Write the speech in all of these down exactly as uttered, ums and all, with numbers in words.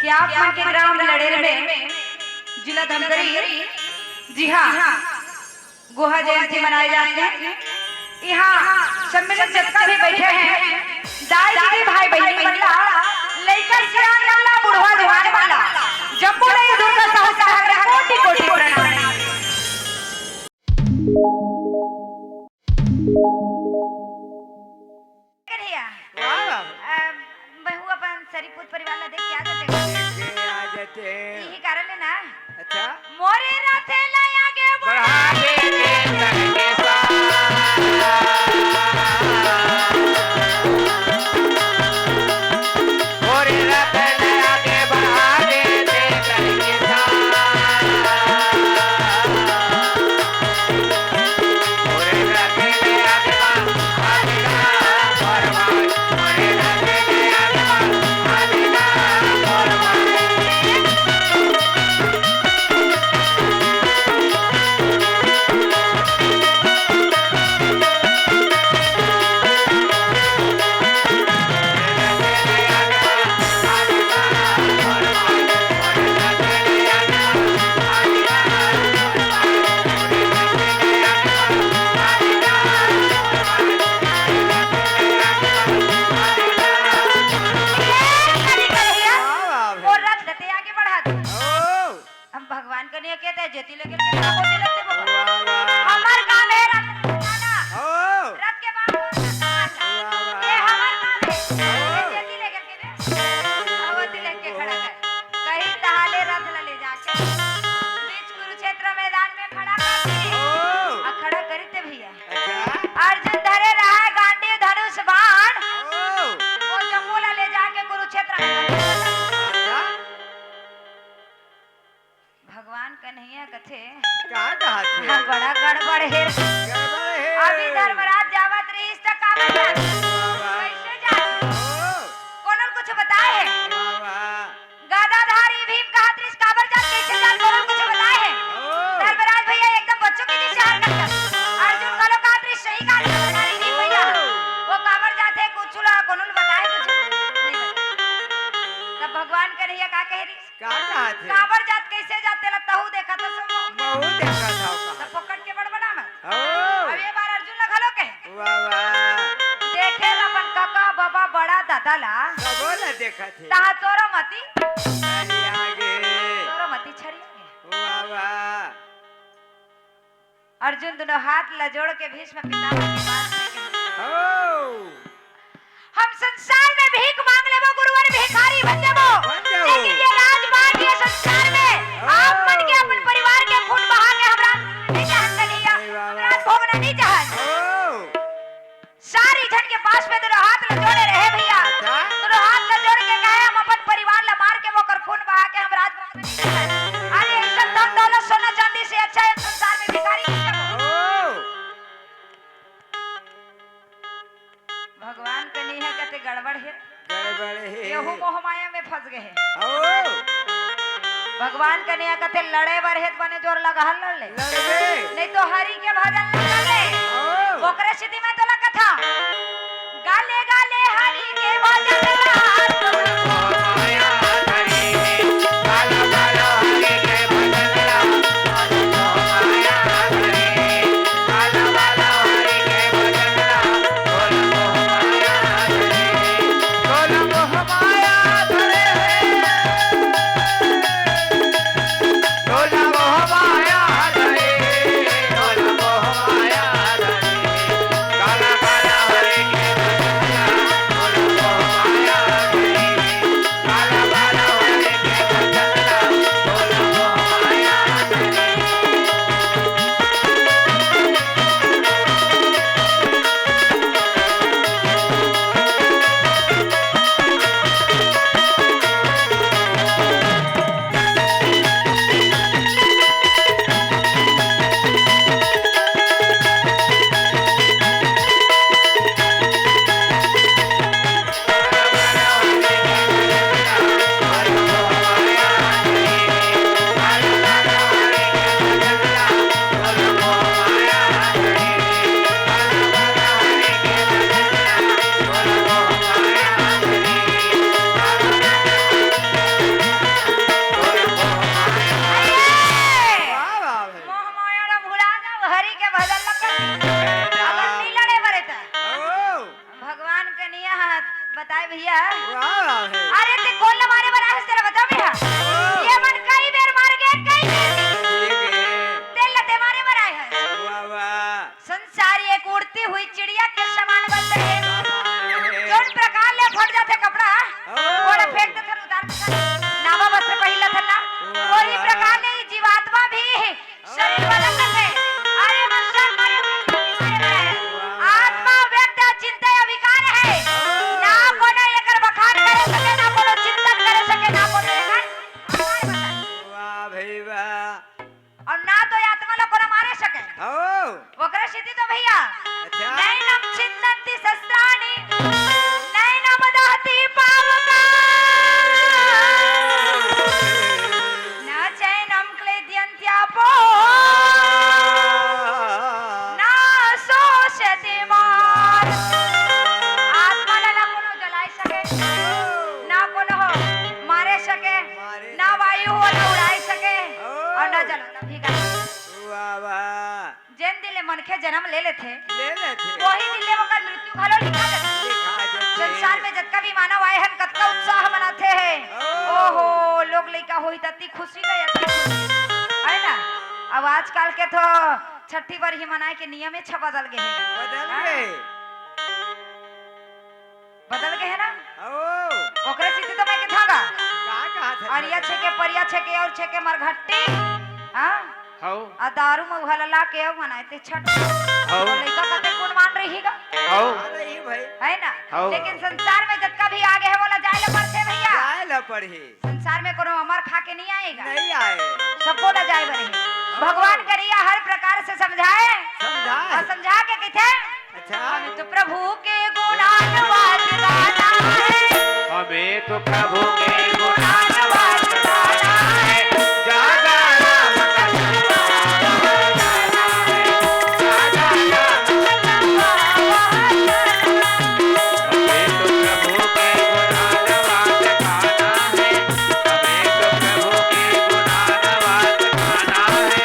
कि आप मन के ग्राम लड़ेल में, जिला धमतरी, जी हाँ, गोहा जयंती मनाए जात हे। इहाँ सम्मिलित जतका भी बइठे हे, दाई दीदी, भाई बहिनी मन ला, लइका सियान मन ला, बुढ़वा जवान मन ला, जम्मो ला ये दुर्गा साहू साहब ला कोटि कोटि प्रणाम। कन्हैया। वाह, वाह। अ, महू अपन सरीपुत परिवार ला देख के आ जाते हो। देख के आ जाते हैं। यही कारण है ना। अच्छा। मोरे रथे ला आगे बढ़ा दे, दे करके सा। मोरे रथे ला आगे बढ़ा दे, दे करके सा। वाह, वाह, वाह। हम भगवान कन्हैया कहते हैं, जेती लेकर के ना बोलते लगते बाबा। वाह, वाह। हमार काम है रथ उठाना। ओ। रथ के बाहर निकालना। वाह, वाह। ये हमार काम है। ओ। ये जेती लेकर के दे। अवती लेके खड़ा कर। कहीं तहाले रथ ला ले जाके बीच कुरुक्षेत्र मैदान में खड़ा कर दी। ओ। आ खड़ा करी ते भैया। अच्छा। अर्जुन धरे रहा गांडीव धनुष बाण। ओ। वो जम्मो ला ले जाके कुरुक्षेत्र मैदान में खड़ा कर दी। अच्छा। भगवान कन्हैया कथे, का कहत हे? हाँ, बड़ा गड़बड़ हे। गड़बड़ हे। अभी धर्मराज जावत रहिस त का बताय? वाह, वाह। कइसे जात? ओ। कोनो ल कुछ बताय हे? वाह, वाह। गदाधारी भीम कहत रहिस, काबर जात, कइसे जात, कोनो ल कुछ बताय हे? ओ। धर्मराज भैया एकदम बच्चों के जइसे हरकत कर। अर्जुन घलो कहत रहिस, सही कहत हे गदाधारी भीम भैया। ओ। वो काबर जात हे, कुछ ला, कोनो ल बताय, कुछ नहीं बताय। तब भगवान कन्हैया का कहे रहिस? का कहत हे? काबर जात, कइसे जात, तेला तहू देखत हस। महू देखत हंव, त कहत। फोकट के बड़बड़ा मत। हो। अब ये बार अर्जुन ला घलो कहे। वाह, वाह। देखे ल अपन कका, बबा, बड़ा दादा ला। सबो ला देखत हे। तहां तोरो मती। छरिया गे। तोरो मती छरिया गे। वाह, वाह। अर्जुन दुनों हाथ ला जोड़ के भीष्म पितामह के पास में गए। हो। हम संसार में भीख मांग लेबो गुरुवर, भिखारी बन जाबो। बन जाबो। लेकिन ये राजपाट, ये संसार में हो। आप मन के अपन परिवार के खून बहा के हमरा नहीं चाहत कन्हैया। अरे वाह, वाह। हमरा भोगना नहीं चाहत। हो। सारी झन के पास में दुनों हाथ ल जोड़े रहे भैया। अच्छा। दुनों हाथ ल जोड़ के कहे, हम अपन परिवार ल मार के ओकर खून बहा के हम राज भोगना नहीं चाहत। अरे, ऐसा धन दौलत सोना चांदी से अच्छा है संसार में भिखारी की तरह। ओ। भगवान कन्हैया कथे गड़बड़ हे। गड़बड़ हे। एहू मोह माया में फंस गए हे। ओ। भगवान कन्हैया कथे लड़े बर हे त बने जोर लगा हल लड़ ले। लड़बे। नहीं तो हरि के भजन ल कर ले। ओ। ओकरे सेती मैं तोला कथा। गाले गाले हरि के भजन ला। नावा वस्त्र पहिरत हन ना, वही प्रकार ले ये जीवात्मा भी शरीर बदल लेथे। अरे, मनुष्य मरे में किसी से है। आत्मा व्यक्त अचिंत्य अविकार है। ना कोनो एकर बखान करे सके, ना कोनो चिंतन करे सके, ना कोनो एकर आकार बता। वाह भाई वाह। अउ ना तो आत्मा ला कोनो मारे सके। हो। ओकरे सेती तो भैया, अच्छा। नैनं छिन्दन्ति शस्त्राणि, नैनं दहति पावकः। न चैनं क्लेद्यन्त्यापो, न शोष्यति मारुतः। आत्मा ला ना कोनो जलाए सके, ना कोनो हो मारे सके, मारे ना वायु हो ना उड़ाए सके, ओ। अउ ना जलाना भी करे। वाह, वाह। जेन दिन ले मनखे जनम ले लेथे, ले लेथे। वही दिन ले ओकर मृत्यु घलो लिखा देथे। लिखा देथे। संसार में जतका भी मानव आए हन, कतका उत्साह मनाथे हे। ओ। ओहो, लोग लइका होही त अति खुशी गए, अति खुशी। है ना? अब आजकल के तो छठी बरही मनाए के नियमे छ बदल गे हे। बदल हाँ। गे। बदल गे हे ना? ओ। ओकरे सेती तो मैं कथंव गा। का कहत हस? अरिया छेके, परिया छेके अउ छेके मरघट्टी। हाँ? हौ। आ दारू मउहा ला लाके अउ मनाए ते छठ। हौ। अउ लइका कते गुणवान रही गा। हौ। हाँ, रही भाई। है ना? हौ। लेकिन संसार में जतका भी आगे हे, ओला जाए ला पड़थे भैया। जाए ला पड़ही। संसार में कोनो अमर खा के नहीं आएगा। नहीं आए। सबको ला जाए बर हे। हौ। भगवान करिया हर प्रकार से समझाए। समझाए। अउ समझा के कथे, अच्छा। हम तो प्रभु के गुणानुवाद गाना है। हमें तो प्रभु के गुणानुवाद गाना है। जा जा राम कथा गाना है। जा जा राम कथा गाना है। हमें तो प्रभु के गुणानुवाद गाना है। हमें तो प्रभु के गुणानुवाद गाना है।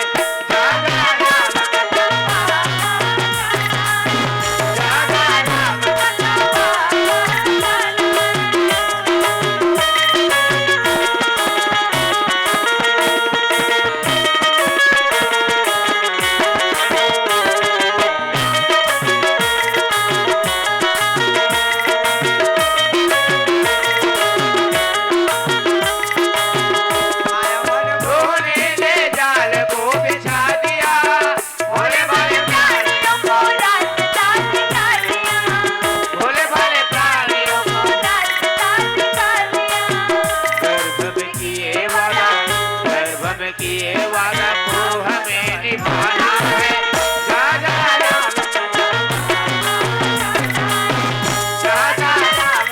भोले भाले प्राणियों को रास्ता दिखा दिया। भोले भाले प्राणियों को रास्ता दिखा दिया। गर्भ में किए वादा, गर्भ में किए वादा को हमें निभाना है। जा जा राम, जा जा राम।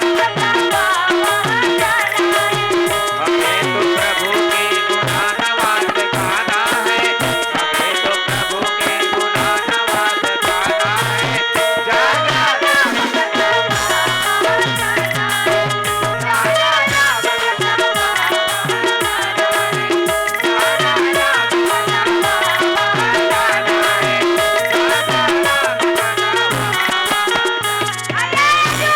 हमें तो प्रभु के गुणानुवाद गाना है, हमें तो प्रभु के गुणानुवाद गाना है। जा जा राम, जा जा राम। अरे अर्जुन,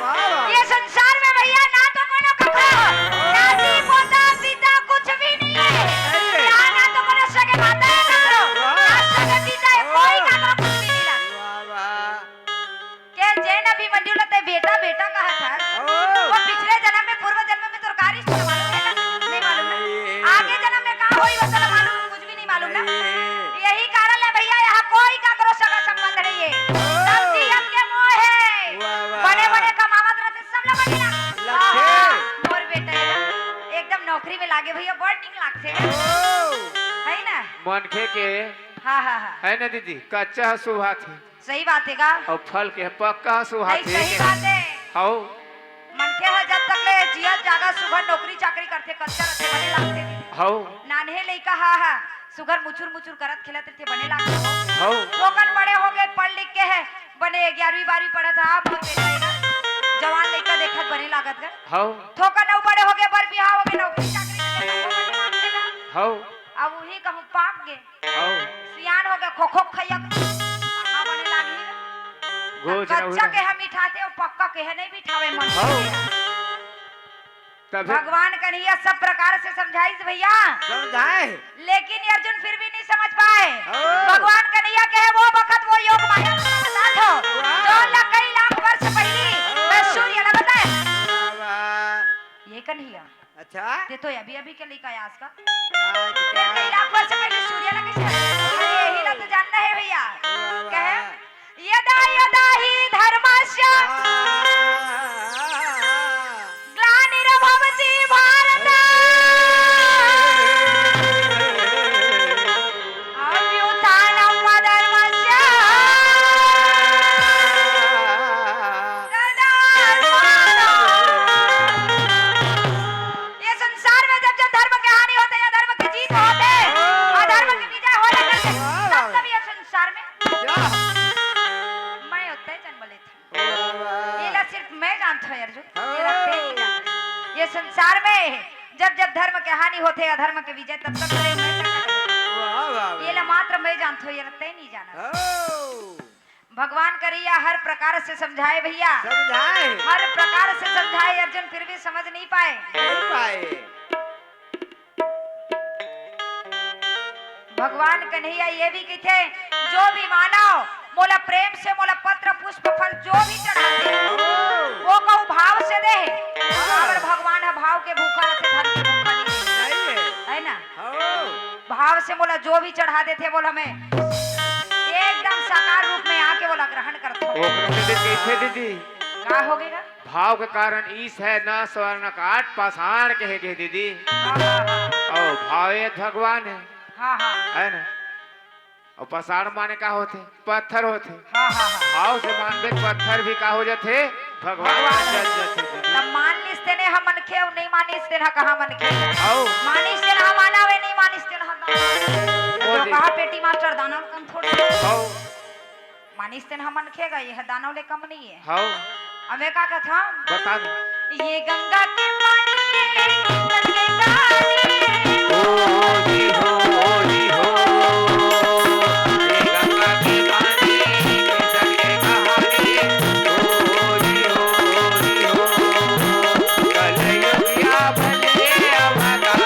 वाह, वाह। ये संसार में भैया ना तो कोनो कखरो, नाती, पोता, पिता कुछ भी नहीं है। नहीं है। ना, ना तो कोनो सगे माता है कखरो, वाह। ना सगे पिता है, कोई कखरो कुछ भी नहीं लगा। वाह, वाह। के जेन अभिमन्यु ल ते बेटा, बेटा कहत हस, ओ। वो पिछले जन्म में, पूर्व जन्म में तोर का रिश्ता मालूम है ना? नहीं मालूम ना? नहीं। आगे जन्म में का होई, वो तो मालूम, कुछ भी नहीं मालूम ना? नहीं। यही कारण है भैया, यहाँ कोई कखरो सगा संबंध नहीं है। ओ। सब जीवन के मोह है। वाह, वाह। बड़े, बड़े कमावत रहते, सब लोग बने ना। लक्ष्मी। आहा, मोर बेटा है ना, एकदम नौकरी में लागे भैया, बड़ निक लागथे। ओ। है ना? मनखे के हाँ, हाँ, हाँ। है ना दीदी, कच्चा ह सुभात हे। सही बात हे गा। अउ फल के पक्का ह सुभात नहीं, हे। सही बात हे। हौ। मनखे ह जब तक ले जियत जागत सुघर नौकरी चाकरी करथे, कच्चा रथे, बने लागथे दीदी। हौ। नान्हे लइका ह, ह, सुघर मुचुर मुचुर करत खेलत रथे, बने लागथे। हौ। थोकन बड़े हो गे, पढ़ लिख के हे, बने ग्यारहवीं बारहवीं पढ़त ह, मोर बेटा हे ना, जवान लइका देखत बने लागत गा। हौ। थोकन अउ बड़े हो गे, बर बिहाव हो गे, नौकरी चाकरी करथे, तभो बने लागथे गा। हौ। अब उही कहूँ पाक गे। हौ। सियान हो गे, खोखो खइया के। कहाँ बने लागही? गोच कच्चा रहुरा। के ह मिठाथे, अउ पक्का के ह नहीं मिठावे मन हौ। के। तभे भगवान कन्हैया सब प्रकार से समझाइस भैया। समझाए। लेकिन अर्जुन फिर भी नहीं समझ पाए। हौ। भगवान कन्हैया के ह वो बखत वो योग माया बतात हो। वाह। जो ला कई लाख वर्ष पहली हौ। मैं सूर्य ला बताए। वाह, वाह। ये कन्हैया, अच्छा। ते तो अभी अभी के लइका आस का। अच्छा। ते लाख वर्ष पहले सूर्य ला कैसे? अरे, यही ला तो जानना है भैया। वाह, वाह। कहे, यदा यदा ही धर्मस्य वाह। ग्लानिर्भवति भारत। अभ्युत्थानम अधर्मस्य तदात्मानम्। ये संसार में जब जब धर्म के हानि होथे, अधर्म के जीत होथे, अधर्म के विजय होथे, तब तब ये संसार में क्या? मैं होते जन्म लेथे। वाह, वाह। ये ला सिर्फ मैं जानथों अर्जुन, ये ला ते नहीं जानत। ये संसार में जब जब धर्म के हानि होथे, अधर्म के विजय, तब तब करे मैं जानत। वाह, वाह, ये ला वाह। मात्र मैं जानथों, ये ला ते नहीं जानत। ओ। भगवान कन्हैया हर प्रकार से समझाए भैया, समझाए। हर प्रकार से समझाए अर्जुन, फिर भी समझ नहीं पाए। नहीं पाए। भगवान कन्हैया ये भी कहिथे, जो भी मानव मोला प्रेम से मोला पत्र पुष्प फल जो भी चढ़ाथे, ओ। वो कहूँ भाव से दे, हाँ। काबर भगवान ह भाव के भूखा रथे, धन के भूखा नहीं। सही है। है ना? हो। भाव से मोला जो भी चढ़ा देथे, बोल हमें एकदम साकार रूप में आके बोला ग्रहण करथो। ओकरो के दिन कहिथे दीदी। का होगे गा? भाव के कारण ईश है न स्वर्ण काट पाषाण कहे गे दीदी। हाँ, हाँ, हाँ। अउ भाव ये भगवान है। हाँ, हाँ। है ना? अउ पाषाण माने का होथे? पत्थर होथे। हाँ, हाँ, हाँ। भाव से मानबे त पत्थर भी का हो जाथे? भगवान भगवान। बन जाथे दीदी। तब मान लिस तेने ह मनखे अउ नहीं मानिस तेन ह कहाँ मनखे। अउ मानिस तेन ह मानव ए, नहीं मानिस तेन ह दानव। वो तो दे। कहा पेटी मास्टर दानव कम थोड़े। अउ मानिस तेन ह मनखे गा, ये ह दानव ले कम नहीं है। हव। अब मैं का कथा? बता दे। ये गंगा के पानी, गंगे कहानी। ओ जी हो, ओ जी हो। ये गंगा के पानी, गंगे कहानी। ओ जी हो, ओ जी हो। कलयुगिया भले अवतार।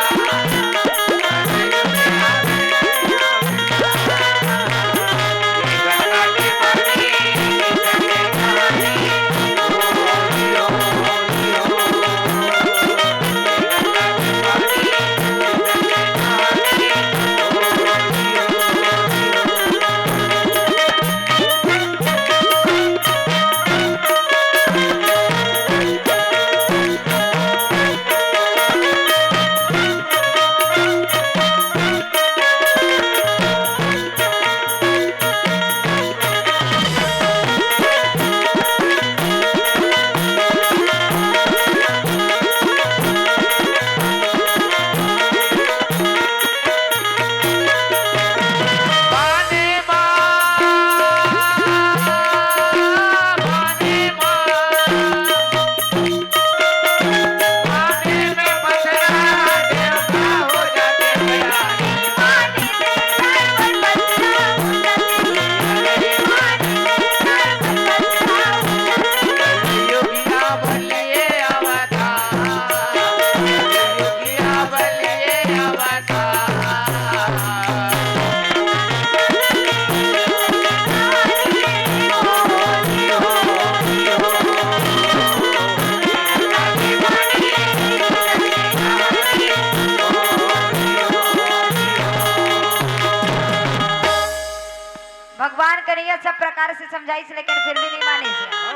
भगवान कन्हैया सब प्रकार से समझाइस, लेकिन फिर भी नहीं मानिस। ओ।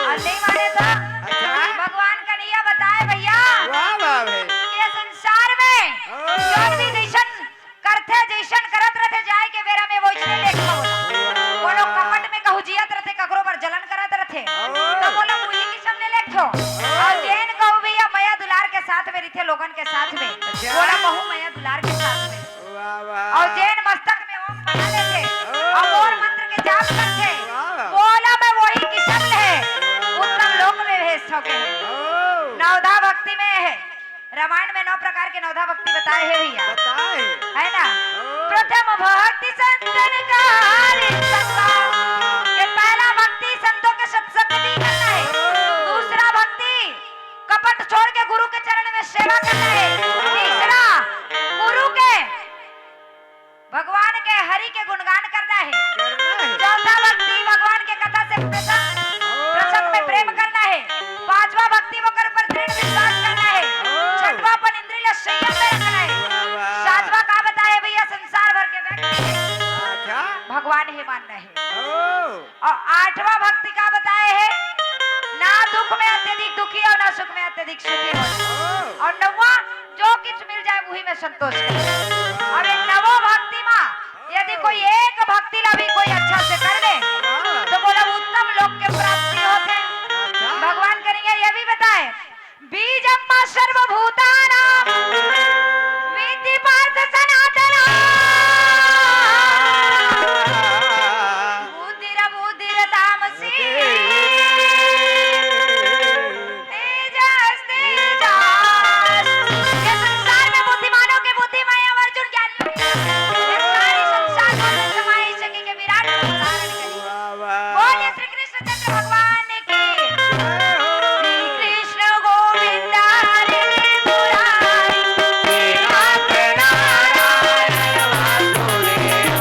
अउ नहीं माने तो अच्छा। भगवान कन्हैया बताए भैया, वाह, वाह भाई। ये संसार में ओ। जौन भी जैसन करथे, जइसन करत रथे, जाए के बेरा में वइसने लेखा होला। कोनो कपट में कहूँ जियत रथे, ककरो बर जलन करत रथे, हाँ। त बोला उही किसम ले लेखो। हाँ। अउ जेन कहूँ भैया मया दुलार के साथ में रहिथे, लोगन के साथ में, अच्छा। बोला कहूँ मया दुलार के साथ में। वाह, वाह। अउ जेन मस्तक में ओम बना लेथे, हाँ। अउ ओम मंत्र के जाप करथे, वाह। बोला मैं वही किसम ले, वाह। उत्तम लोक में भेज सके। हाँ। नवधा भक्ति में है। रामायण में नौ प्रकार के नवधा भक्ति बताए हे भैया। बताए। है ना? हाँ। प्रथम भक्ति संतन का हरि संगा। ये पहला भक्ति संतों के सत्संग की करना है। हाँ। दूसरा भक्ति कपट छोड़ के गुरु के चरण में सेवा करना है। हाँ। तीसरा गुरु के भगवान के हरि के गुणगान करना है। करना है। चौथा भक्ति भगवान के कथा से प्रसन्न, हाँ। प्रसंग में प्रेम करना है। पांचवा भक्ति ओकर ऊपर दृढ़ विश्वास करना है। हाँ। आठवां भक्ति का बताए हे, ना दुख में अत्यधिक दुखी हो, ना सुख में अत्यधिक सुखी हो। और नौवां, जो कुछ मिल जाए, वही में संतोष करे। अब इन नवो भक्ति मा यदि कोई एक भक्ति ला भी कोई अच्छा से कर दे, तो बोला उत्तम लोक के प्राप्ति होथे। भगवान कन्हैया ये भी बताए, बीजम सर्वभूतानां विद्धि पार्थ सनातन। बुद्धिर्बुद्धिर्तामसी तेजस्तेजः। ये संसार में बुद्धिमानों की बुद्धि, माया, अर्जुन ज्ञानियों की ज्ञान, ये सारी संसार में समाई सके के विराट रूप धारण करी। वाह, वाह। बोलिए श्री कृष्णचंद्र भगवान की। श्री कृष्ण गोविंद हरे मुरारी, श्री नाथ नारायण वासुदेव।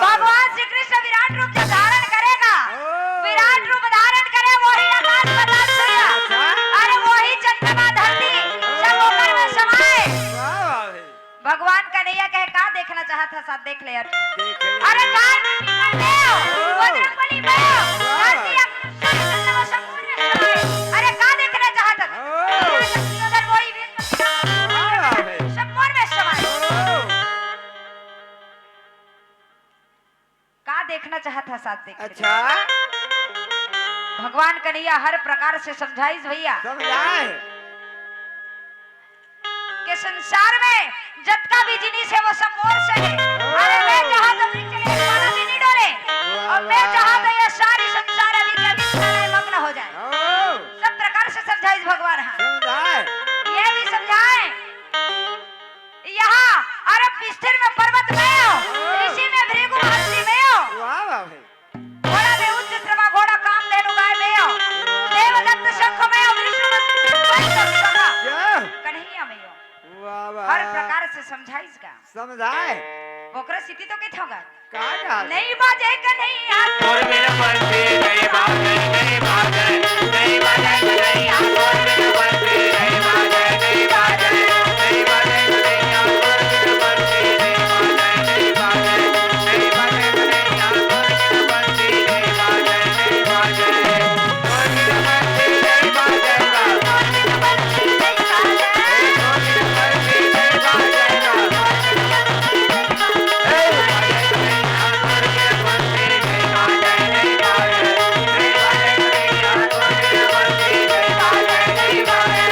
भगवान श्री कृष्ण विराट रूप जो धारण करेगा, ओ। विराट रूप धारण करे, वही आकाश पाताल छुएगा। अच्छा। अरे, वही चंद्रमा धरती सब ओकर में समाए। वाह, वाह भाई। भगवान कन्हैया कहे, "का देखना चाहत हस, साथ देख ले यार।" देख ले। अरे, काल में पीपल में हो, ओ। बजरंगबली में हो, वाह। धरती आकाश सब ओकर में समाए। अरे, का देखना चाहत हस? ओ। अरे, वही विश्व वाह, वाह भाई। सब मोर में समाए। ओ। का देखना चाहत हस, साथ देख ले। अच्छा। भगवान कन्हैया हर प्रकार से समझाइस भैया। समझाए। के संसार में जतका भी जिनिस हे, वो सब मोर से हे। ओ। अरे, मैं चाहत हूँ वृक्ष में एक पाना भी नहीं डोले। वाह, और मैं वाह। चाहत हूँ ये सारी संसार अभी के अभी में मग्न हो जाए। ओ। सब प्रकार से समझाइस भगवान। हाँ। समझाए। ये भी समझाए। यहाँ अरब विस्तीर्ण में पर्वत में हो, हाँ। ऋषि में भृगु महर्षि में हो। वाह, वाह भाई। घोड़ा में उच्च श्रवा, घोड़ा कामधेनु गाय में हो। वाह। देवदत्त शंख में हो, विष्णु में पंचम सखा। क्या? कन्हैया में हो। वाह, वाह। हर प्रकार से समझाइस गा। समझाए। ओकरा स्थिति तो कित होगा? का कहत? नहीं बाजे कन्हैया। तोर बिन बंसी नहीं बाजे, नहीं बाजे, नहीं बाजे कन्हैया। तोर बिन बंसी नहीं बाजे, नहीं बाजे, नहीं बाजे कन्हैया। तोर बिन बंसी नहीं बाजे, नहीं बाजे, नहीं बाजे कन्हैया। तोर बिन बंसी नहीं बाजे, नहीं बाजे।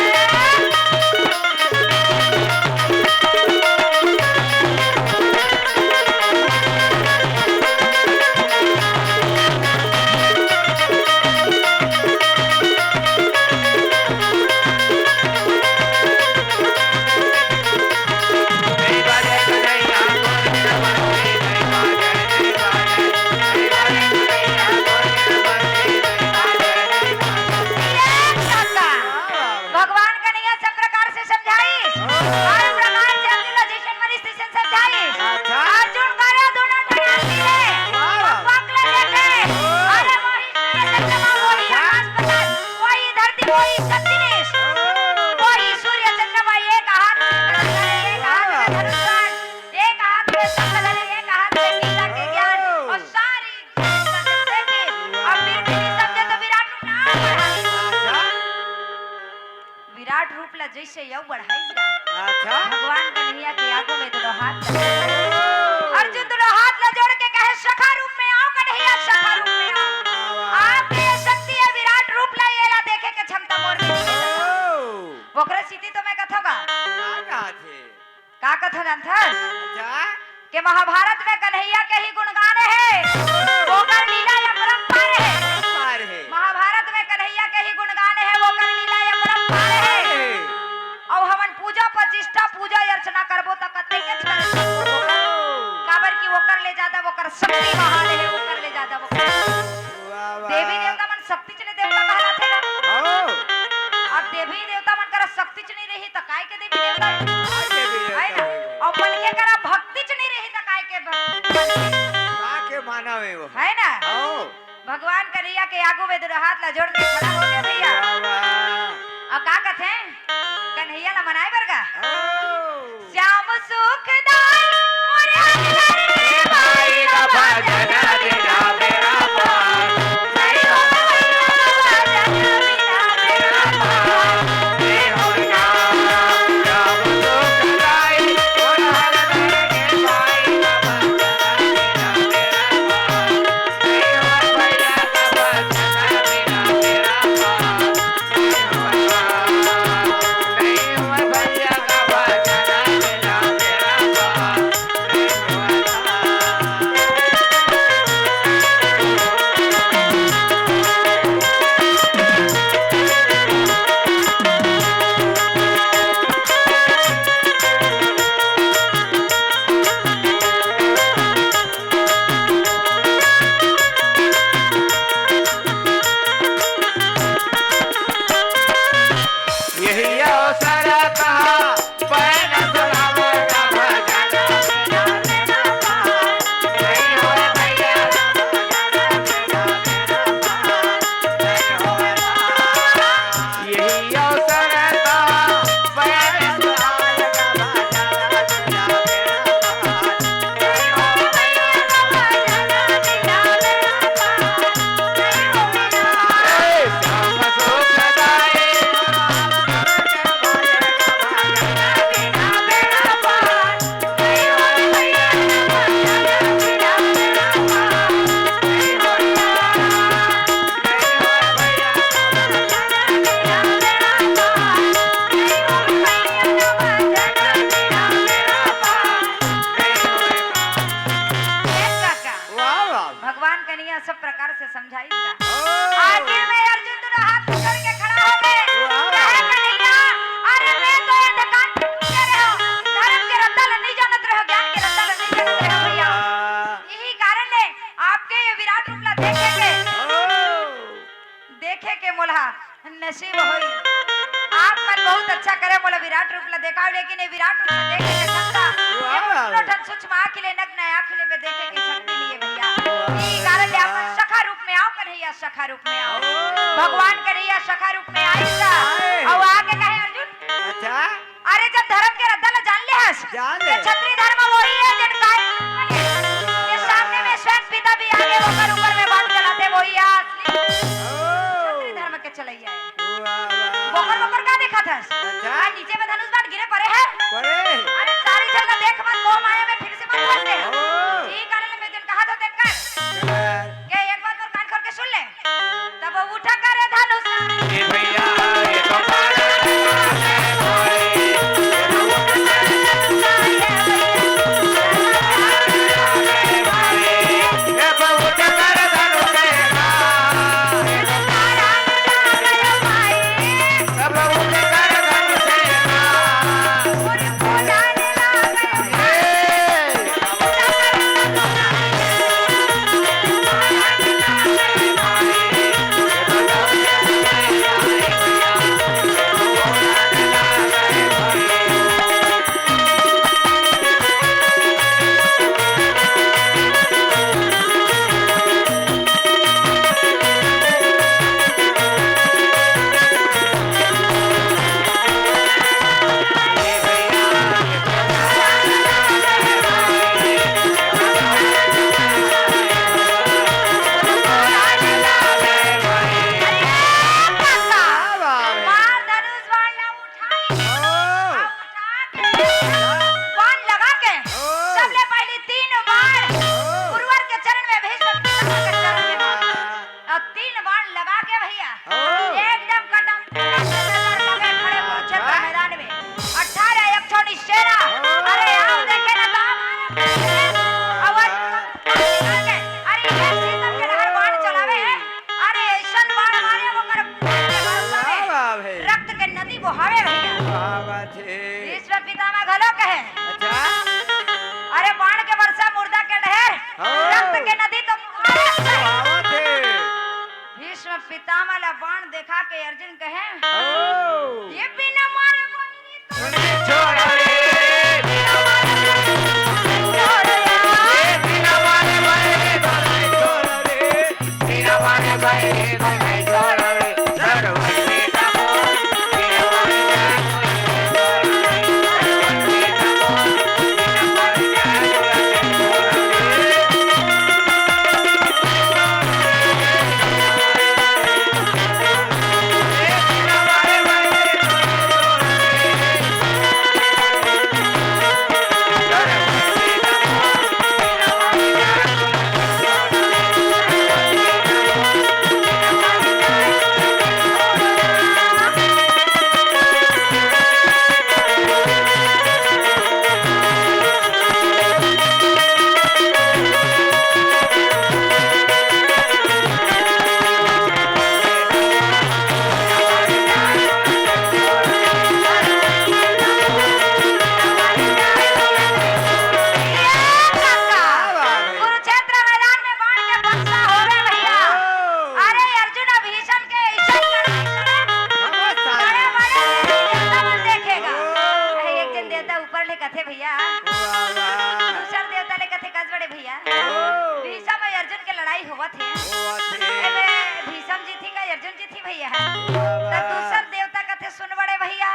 जइसे यउ बढ़ाइस गा। अच्छा। भगवान कन्हैया के आगू में दुनों हाथ लगे। ओ। अर्जुन दुनों हाथ ला जोड़ के कहे, "सखा रूप में आव कन्हैया, सखा रूप में आव।" वाह, वाह। आपके ये शक्ति हे, विराट रूप ला, ये ला देखे के क्षमता मोर में नइ हे। ओ। ओकरे सेती तो मैं कथों गा। का कहा थे? का कथों जानथस? अच्छा। के महाभारत में कन्हैया के ही गुणगान हे, ओकर लीला अपरंपार हे। अपरंपार हे। महाभारत में कन्हैया के ही गुणगान हे, ओकर लीला अपरंपार हे। हे। अउ हमन पूजा प्रतिष्ठा, पूजा अर्चना करबो त कतेक के कर सकबो। काबर कि ओकर ले जादा ओकर शक्ति महान हे, ओकर ले जादा ओकर वाह, वाह। देवी देवता मन शक्ति चने देवता कहलाथे ना। हो। अब देवी देवता मन करा शक्ति चने रही त काय के देवी देवता हे? काय के देवी देवता हे ना? हे? अउ मन के करा भक्ति चने रही त काय के भक्ति? का के मानव हे वो? हे ना? हो। भगवान कन्हैया के आगू में दुनों हाथ ला जोड़ के खड़ा हो गे भइया। वाह, वाह। अउ का कथे? कन्हैया ला मनाए बर गा। ओ। श्याम सुखदाई मोरे हरिहर के भाई ला भजन बिना बेड़ा पार। श्याम सुखदाई मोरे हरिहर के भाई ला भजन बिना बेड़ा पार। यही अवसर कहा पैन सुनावो ना भजन। यही अवसर कहा पैन सुनावो ना भजन। वाह, वाह। भगवान कन्हैया सब प्रकार से समझाइस गा। ओ। आखिर में अर्जुन दुनों हाथ पकड़ के खड़ा हो गे। वाह, वाह। कहे, "कन्हैया, अरे मैं तो अंधकार में डूबे रहेंव, धर्म के रद्दा ल नइ जानत रहेंव, ज्ञान के रद्दा ल नइ जानत रहेंव भइया। वाह। यही कारण ले आपके ये विराट रूप ला देखे के, ओ। देखे के मोला नसीब होइस। आप मन बहुत अच्छा करे, मोला विराट रूप ला देखाव, लेकिन ये विराट रूप ला देखे के क्षमता, वाह। ये उठनो ठन सूक्ष्म आँखी ले, नग्न आँखी ले मैं देखे के शक्ति नइ हे भइया। वाह। यही कारण ले आप मन सखा रूप में आव कन्हैया, सखा रूप में आव। ओ। भगवान कन्हैया सखा रूप में आइस गा। आए। अउ आके कहे अर्जुन, अच्छा। अरे जब धर्म के रद्दा ला जान ले हस, जान ले। ये क्षत्रिय धर्म वही हे जिन काय के सामने में स्वयं पिता भी आगे होकर ऊपर में बाण चलाथे, वही हे असली ओ। क्षत्रिय धर्म के चलैया हे। वाह, वाह। बोकर बोकर का देखत हस? अच्छा। आ नीचे में धनुष बाण गिरे परे हे। परे। अरे सारी जगह देख मत, मोह माया में फिर से मत फंस दे। ओ। ई कारण ले मैं जेन कहा तो देख कर। देख कर। के एक बात मोर कान खोल के सुन ले। तब उठ कर धनुष। ए भैया, ए गोपाल। आवत हे। भीष्म पितामह घलो कहे। अच्छा। अरे बाण के वर्षा मुर्दा के ढेर, हाँ। रक्त के नदी तो मुहारत हे। आवत हे। भीष्म पितामह ला बाण देखा के अर्जुन कहे, हाँ। ये बिना मारे कुरुक्षेत्र मैदान में बाण के वर्षा हो गए भैया। अरे अर्जुन और भीष्म के ऐसे लड़ाई करे। बड़े बड़े देवता मन देखेगा। अरे एक जन देवता ऊपर ले कथे भैया। दूसर देवता ले कथे कस बड़े भैया। भीष्म और अर्जुन के लड़ाई होवत हे। एमे भीष्म जीतही का अर्जुन जीतही भैया? त दूसर देवता कथे सुन बड़े भैया।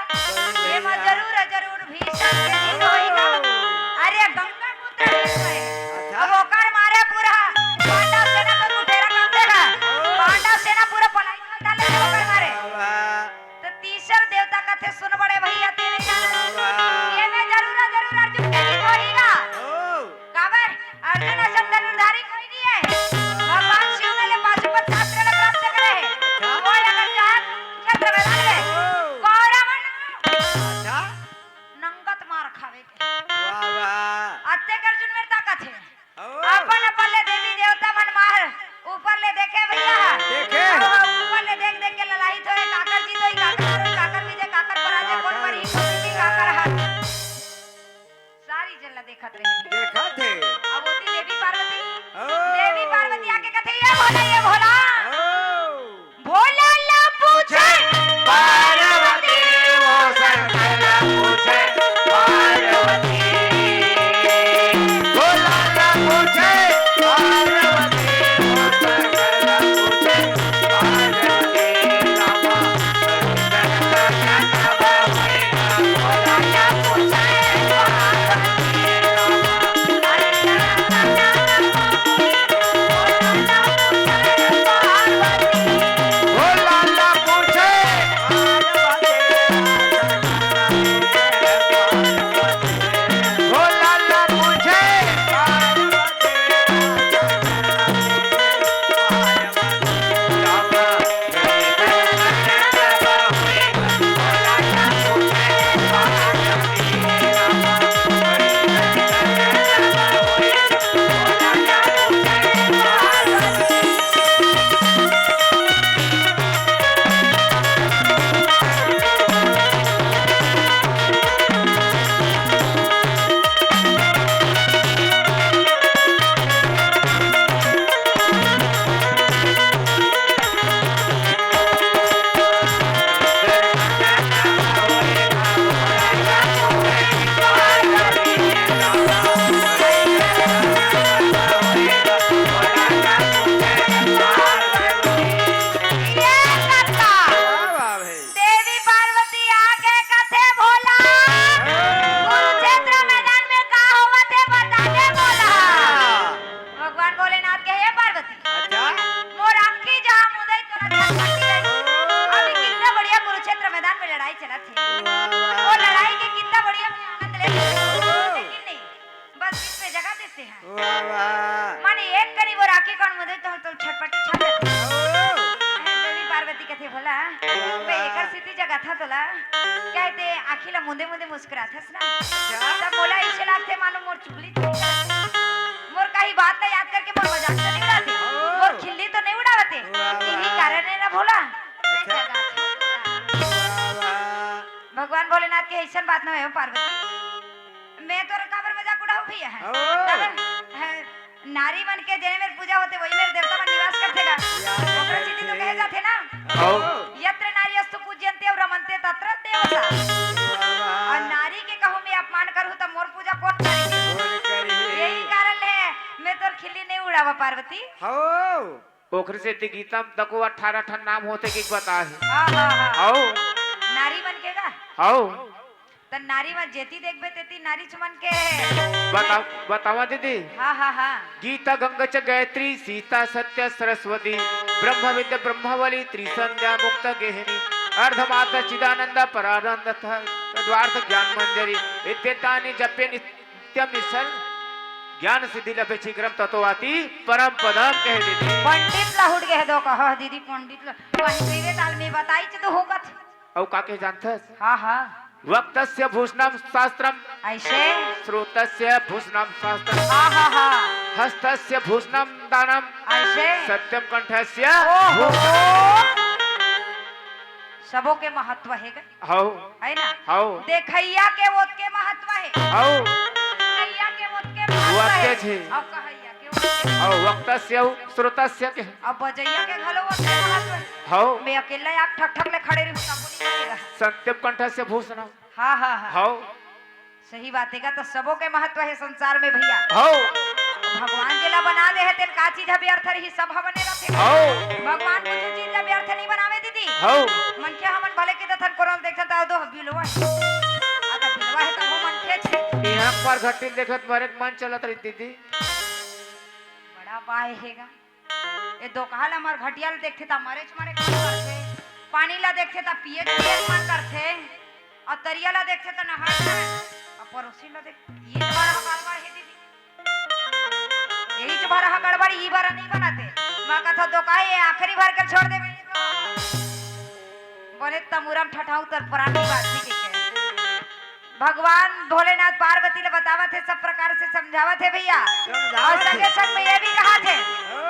एमा जरूर जरूर भीष्म के जीत होही का? अरे गंगा पुत्र भीष्म हे। अच्छा। अब ओकर मारे पूरा पांडव सेना तो लुटेरा कर देगा। पांडव सेना पूरा पलाई कर डाले ओकर मारे। त तीसर देवता कथे सुन बड़े भैया तेरे जान। एमे जरूर जरूर अर्जुन के जीत होही का? काबर? अर्जुन असन धनुर्धारी कोई नहीं है। भगवान शिव ने ले पाशुपत शास्त्र ले प्राप्त करे है। वो अगर चाहे क्षेत्र में रह ले। कौरव मन अच्छा। नंगत मार खावे के। वाह, वाह। अत्ते के अर्जुन मेर ताकत है। ओ। अपन अपन ले देवी देवता मन मार ऊपर ले देखे भैया। देखे। ओ, ऊपर ले देख देख के ललाहित होए, काकर जीत होई, काकर हारोई, काकर विजय, काकर पराजय, कौन काकर। परही, कौन जीती, काकर हार। सारी जन ला देखत रहे। देखत हे। अब होती देवी पार्वती। ओ। देवी पार्वती आके कथे, "ये भोला, ये भोला।" ओ। भोला ला पूछे पार्वती, वो शंकर ला पूछे पार्वती। भोला ला पूछे पार्वती, वो शंकर ला पूछे पार्वती। ये करता। वाह, वाह भाई। देवी पार्वती आके कथे भोला, कुरुक्षेत्र मैदान में का होवत हे बता दे भोला। भगवान भोलेनाथ के, "हे पार्वती, अच्छा। मोर आँखी जहाँ मुदई तोला छटपटी जाई। अभी कितना बढ़िया कुरुक्षेत्र मैदान में लड़ाई चलत हे। वाह, वाह। वो लड़ाई के कितना बढ़िया मैं आनंद ले सकती हूँ, लेकिन नहीं।" बस बीच में जगह देते हैं। वाह, वाह। माने एक कनी वो राखी कौन मुदे तो, तो छटपटी छट जाती है। ओ। देवी पार्वती कथे भोला, वाह, "बे, वाह। एकर सेती जगह था तोला। कहते आँखी ला मुदे मुदे मुस्कुराथस ना। अच्छा। तब मोला ऐसे लागथे मानो मोर चुगली चुगली करथे। मोर कहीं बात ला याद करके मोर मजाक तो नहीं उड़ाते। ओ। मोर खिल्ली तो नहीं उड़ावते। वाह, यही वाह। कारण है ना भोला। अच्छा। जगह था तोला।" वाह, वाह। भगवान भोलेनाथ के अइसन बात न होय हो पार्वती। मैं तोर काबर मजाक उड़ाहूं भैया? हैं? ओ। काबर? हैं, नारी मन के जेने मेर पूजा होथे, वही मेर देवता मन निवास करथे गा। या, ओकरे सेती तो कहे जाथे ना, हव। यत्र नार्यस्तु पूज्यन्ते अउ रमन्ते तत्र देवता। वाह, वाह। अउ नारी के कहूं मैं अपमान करहूं त मोर पूजा कोन करही? कोन करही? यही कारण हे, मैं तोर खिल्ली नइ उड़ावंव पार्वती। हव। ओखरे सेती गीता म तको अठारह ठन नाम होथे कि बता हे। हाँ, हाँ, हाँ। हव। नारी मन के का? हव। त नारी मन जेती देखबे तेती नारीच मन के। बता-, बतावंव दीदी। हाँ, हाँ, हाँ। गीता, गंगा च गायत्री, सीता, सत्या, सरस्वती, ब्रह्म विद्या, ब्रह्मावली, त्रिसंध्या, मुक्त गेहिनी, अर्धमाता, चिदानंद, परानंद, तद्वार्थ ज्ञान मंजरी, इत्येतानि जपे नित्यम निश्चल ज्ञान सिद्धि लभे शीघ्रम ततो याति परम पदम कहे दीदी। पंडित ला हुट गे हे दो कहो दीदी, पंडित ला। वही पीवे ताल में बताई च तो होगत। अउ का कहे जानथस? हाँ, हाँ। वक्तस्य भूषणम शास्त्रम। अइसे? श्रोतस्य भूषणम शास्त्रम। हाँ, हाँ, हाँ। हस्तस्य भूषणम दानम। अइसे? सत्यम कंठस्य ओहो। भूषणम। सबो के महत्व हे गा। हव। हे ना? हव। देखइया के ओतके महत्व हे। हव। सुनइया के ओतके महत्व हे। ओतके हे। अउ कहइया के ओतके। हव, वक्तस्य अउ श्रोतस्य के। अउ बजइया के घलो ओतके महत्व हे। हव। मैं अकेल्ला आँख ठक ठक ले खड़े रहिहूं, तभो नइ बजेगा। सत्यम कंठस्य भूषणम। हाँ, हाँ, हाँ। हव। सही बात हे गा, त सबो के महत्व हे संसार में भैया। हव। भगवान जेला बना दे हे, तेन का चीज ह व्यर्थ रही, सब ह बने रथे। हव। भगवान कुछु चीज ला व्यर्थ नइ बनावे दीदी। हव। मनखे हमन भले के दथन कोनो ल देखथन त दो बिलवा हे। आ त बिलवा हे त वो मनखे छे। इहाँ पर घट्टी देखत मरे के मन चलत रही दीदी। बड़ा बाय हे गा। ए दोकहा ल मरघटिया ल देखथे त मरेच मरे के मन करथे, पानी ल देखथे त पिएच पिएच मन करथे, अउ तरिया ल देखथे त नहाय नहाय, अउ परोसी ल देख, ये तो बड़ा गड़बड़ हे दीदी, यही तो बड़ा गड़बड़, ई बड़ा नइ बनाते। मैं कथंव दोकहा ए आखिरी भर के छोड़ देबे, बने तमुरम ठठाऊ तर प्राणी बात ही के। भगवान भोलेनाथ पार्वती ल बतावत हे, सब प्रकार से समझावत हे भैया। समझावत अउ संगे हे। संग में ये भी कहत हे, ओ।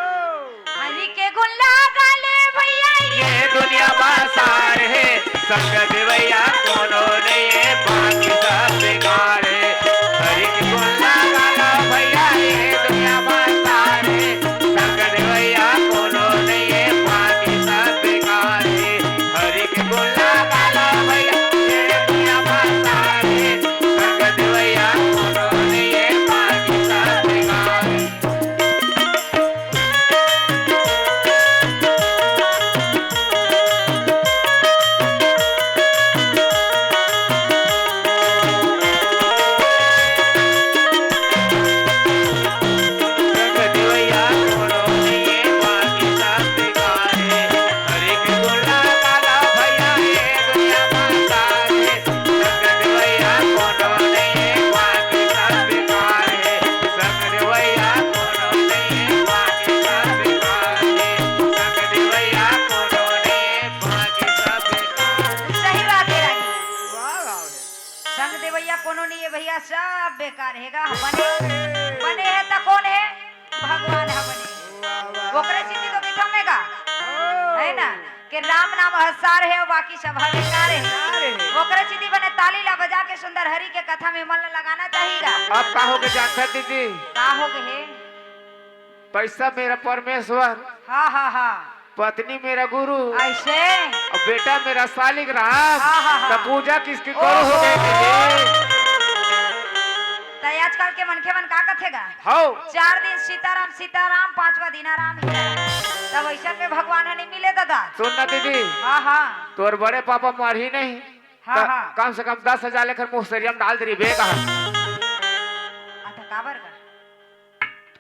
हरि के गुण लगा ले भैया, ये दुनिया मा सार हे, संग देवइया कोनो नइ हे, बाकी सब बेकार हे। हरि के गुण लगा ले भैया, ये दुनिया मा सार हे, संग देवइया कोनो नइ हे, बाकी सब बेकार हे। हरि के गुण लगा ले भैया, ये दुनिया मा सार हे, संग देवइया कोनो नइ हे, बाकी सब बेकार हे। सही बात हे रागी। वाह, वाह। संग देवइया कोनो नइ हे भैया, सब बेकार हे गा। बने, बने हे त कोन हे? भगवान ह बने। वाह, वाह। ओकरे सेती तो कहिथंव मैं गा। ओ। हे ना? कि राम नाम ह सार हे, बाकी सब ह बेकार हे। बेकार हे। ओकरे सेती बने ताली ला बजा के सुंदर हरि के कथा में मन ला लगाना चाही गा। अब का होगे जानथस दीदी? का होगे हे? पैसा मेरा परमेश्वर। हाँ, हाँ, हाँ। पत्नी मेरा गुरु। अइसे? अउ बेटा मेरा सालिग्राम। हाँ, हाँ, हाँ। त पूजा किसकी करूँ हो गई दीदी? त आजकल के मनखे मन का कथे गा? हव। चार दिन सीताराम, सीताराम, पांचवा दिन आराम ही। त वइसन में भगवान ह नइ मिले दादा। सुन ना दीदी। हाँ, हाँ। तोर बड़े पापा मरही नहीं। हाँ, त हाँ। कम से कम दस हजार लेकर मुसरिया म डाल दे रही बेग। आ त काबर गा?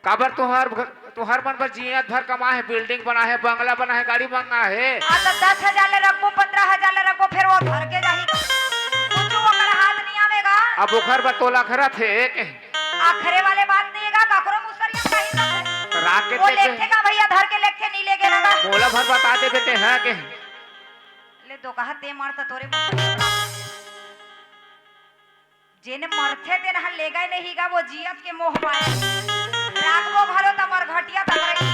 काबर तुंहर घ-, तुंहर मन बर जियत भर कमाए हे, building बनाए हे, बंगला बनाए हे, गाड़ी मंगाए हे। हाँ, त दस हजार ले रखबो, पन्द्रह हजार ले रखबो, फेर वो धर के जाही। कुछु ओकर हाथ नइ आवे गा। अब ओखर बर तोला अखरथे के? अखरे वाले बात नइ हे गा, काकरो मुसरिया म कहीं तो राख के वो देखे। लेगथे का भैया, धर के लेगथे, नइ लेगे ना गा। मोला भर बता देबे ते हे के? ले दोकहा ते मर त तोरे मुसरिया म। जेन मरथे तेन ह लेगय नहीं गा, वो जियत के मोह माया। राखबो घलो त मरघटिया त मरे।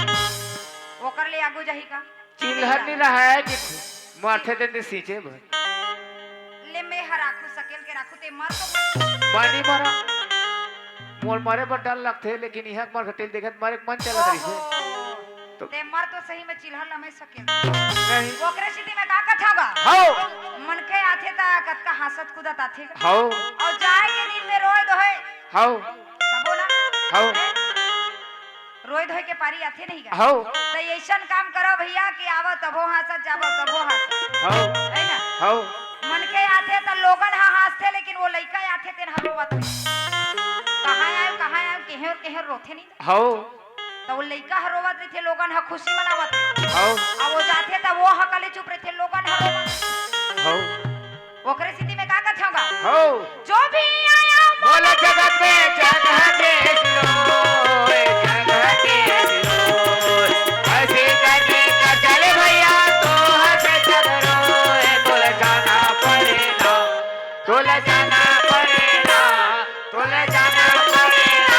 ओकर ले आगू जाही का? चिल्हर नइ रहय कि मरथे तेन दे सींचे बर। ले मैं ह राखू। सकेल के राखू, ते मर तो। मैं नहीं मरा। मोर मरे बर डर लगथे, लेकिन इहाँ के मर घटेल देखत मरे के मन चलत रहिसे। ओहो। तो ते मर तो सही में चिल्हर लमे सकेल। नहीं। ओकरे सेती मैं का कथंव गा? हव। मनखे आथे त कतका हाँसत कूदत आथे गा। हव। अउ जाए के दिन में रोए धोए। हव। सबो ना। हव। हैं? रोए धोए के पारी आथे नहीं गा? हव। त अइसन काम करो भइया कि आवो तभो हाँसत, जावो तभो हाँसत। हव। है ना? हव। मनखे आथे त लोगन ह हाँसथे, लेकिन वो लइका आथे तेन ह रोवत हे। कहाँ आयो, कहाँ आयो, केहेर, केहेर रोथे नहीं। हव। त वो लइका ह रोवत रहिथे, लोगन ह खुशी मनावत हे। हव। अब वो जाथे त वो ह कले चुप रहिथे, लोगन ह रोवत। हव। ओकरे सेती मैं का कथंव गा? हव। जो भी आया मोला जगत में जगह दे दियो, जगह दे दियो। ऐसे करने का चले भइया, तो हंसे झगड़ो, तोला जाना पड़ेगा, तोला जाना पड़ेगा, तोला जाना पड़ेगा।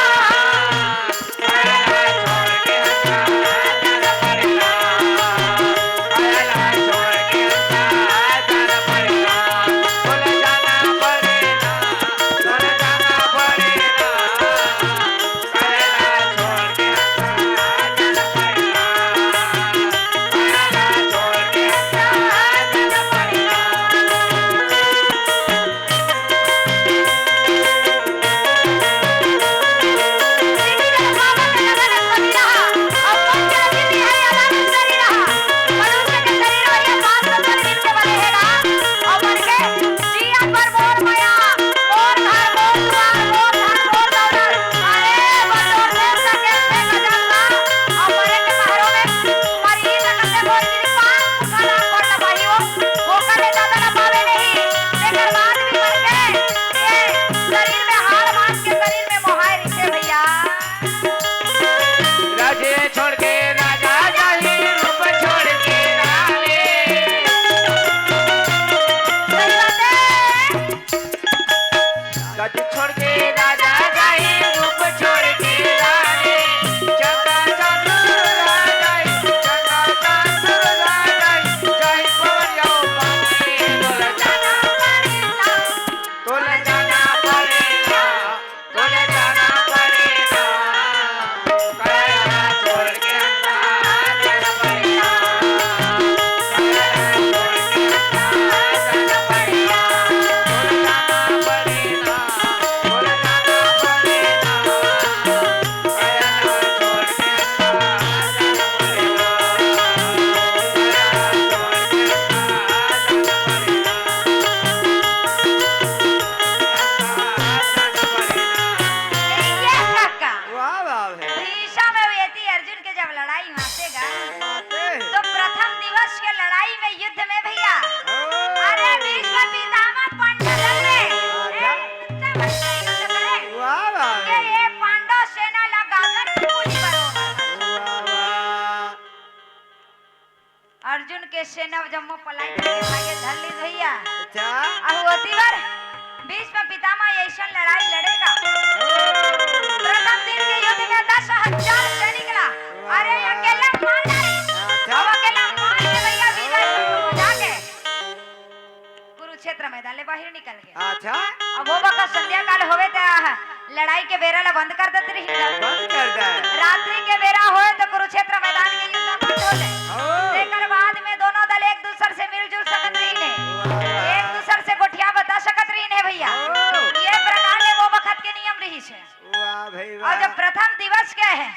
ओकर ले जादा न पावे नहीं, तेकर बाद भी मर गए। ये शरीर में हाड़ मांस के शरीर में मोहाय रहिथे भइया। राजे छोड़ के राजा जाही, रूप छोड़ के रानी। सही बात है। गज छोड़ के राजा जाए, रूप छोड़ के रानी। चंदा चांद सुरगा जाए, चंदा चांद सुरगा जाए, जाए पवरिया पानी। तोला जाना पड़ेगा, तोला जाना पड़ेगा, तोला जाना पड़ेगा। ये काका। वाह, वाह, वाह। भीषम अउ एती अर्जुन के जब लड़ाई मातेगा, माते। तो प्रथम दिवस के लड़ाई में, युद्ध में भइया, ओ। अरे भीष्म पितामह पांडव दल में, अच्छा। ए, इतना बड़ा युद्ध करे। वाह, वाह। ये, ये पांडव सेना ला गागर के गोली बरो। वाह, वाह। अर्जुन के सेना जम्मो पलाई के भागे धर ली भइया। अच्छा। अब ओती बर भीष्म पितामह अइसन लड़ाई लड़ेगा। ओ। प्रथम दिन के युद्ध में दस हजार सैनिक ला, अरे, अकेला मार डारी। अच्छा। अब अकेला मार के भइया विजय हो जाके कुरुक्षेत्र मैदान ले बाहिर निकल गे। अच्छा। अब वो बखत संध्या काल होवे त लड़ाई के बेरा ला बंद कर देत रहिन गा। बंद कर दे। रात्रि के बेरा होए त कुरुक्षेत्र मैदान के युद्ध बंद हो जाए। ओ। तेकर बाद में दोनों दल एक दूसर से मिलजुल सकत रहिन हे। वाह। एक दूसर से गोठिया बता सकत रहिन हे भइया। ओ। ये प्रकार ले वो बखत के नियम रहिस हे। वाह भाई अउ वाह। जब प्रथम दिवस के हे,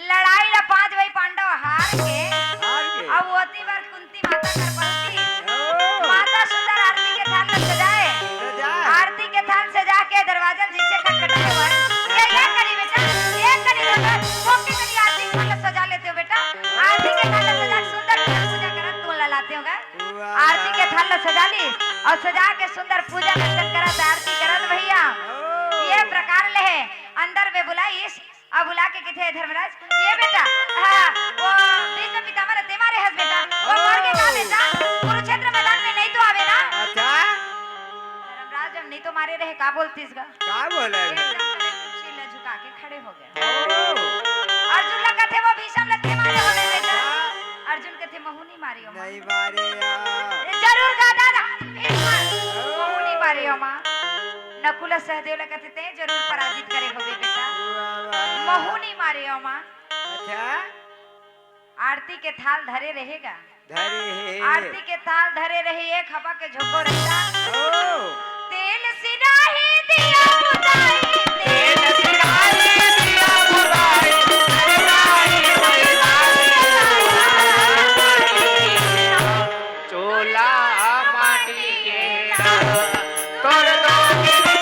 लड़ाई ला पांच भाई पांडव हार के, हार के। अउ ओती बर कुंती माता कर पहुंची। ओ। माता सुंदर आरती के थाल ला सजाए। सजाए। आरती के थाल सजा के दरवाजा ल जइसे खटखटाए बर, ये, ये करी बेटा, ये करी बेटा, वो के करी आरती के थाल ला सजा लेते हो बेटा। आरती के थाल ला सजा के सुंदर पूजा करत तू ला लाते हो गा। वाह। आरती के थाल ला सजा ली अउ सजा के सुंदर पूजा दर्शन करत आरती करत भइया। ओ। ये प्रकार ले हे, अंदर में बुलाइस, अब बुला के कथे, "धर्मराज, ये बेटा, हाँ, वो भीष्म पितामह ला ते मारे हस बेटा, वो मर गे का बेटा? कुरुक्षेत्र मैदान में नहीं तो आवे ना?" अच्छा। धर्मराज, हम नहीं तो मारे रहे, का बोलतिस गा? का बोले? एकदम तले चुप सिर ला झुका के खड़े हो गए। ओ। अर्जुन ला कथे, "वो भीष्म ला ते मारे होबे बेटा?" हाँ। अर्जुन कथे, "महू नहीं मारे हो माँ।" नहीं मारे हो। जरूर गा दादा, भीष्म, ओ। "महू नहीं मारे हो माँ।" नकुल सहदेव ला कथे, "तें जरूर पराजित करे होबे बेटा।" वाह, वाह। महू नी मारे ओ माँ। अच्छा। आरती के थाल धरे रहेगा। धरे हे। आरती के थाल धरे रही, एक हवा के झोंको रहता। ओ। तेल सिराही दिया बुताई, तेल सिराही दिया बुताई, अरे भाई, भाई, भाई। चोला माटी के तोर दो दिन में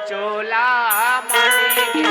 चोला माटी के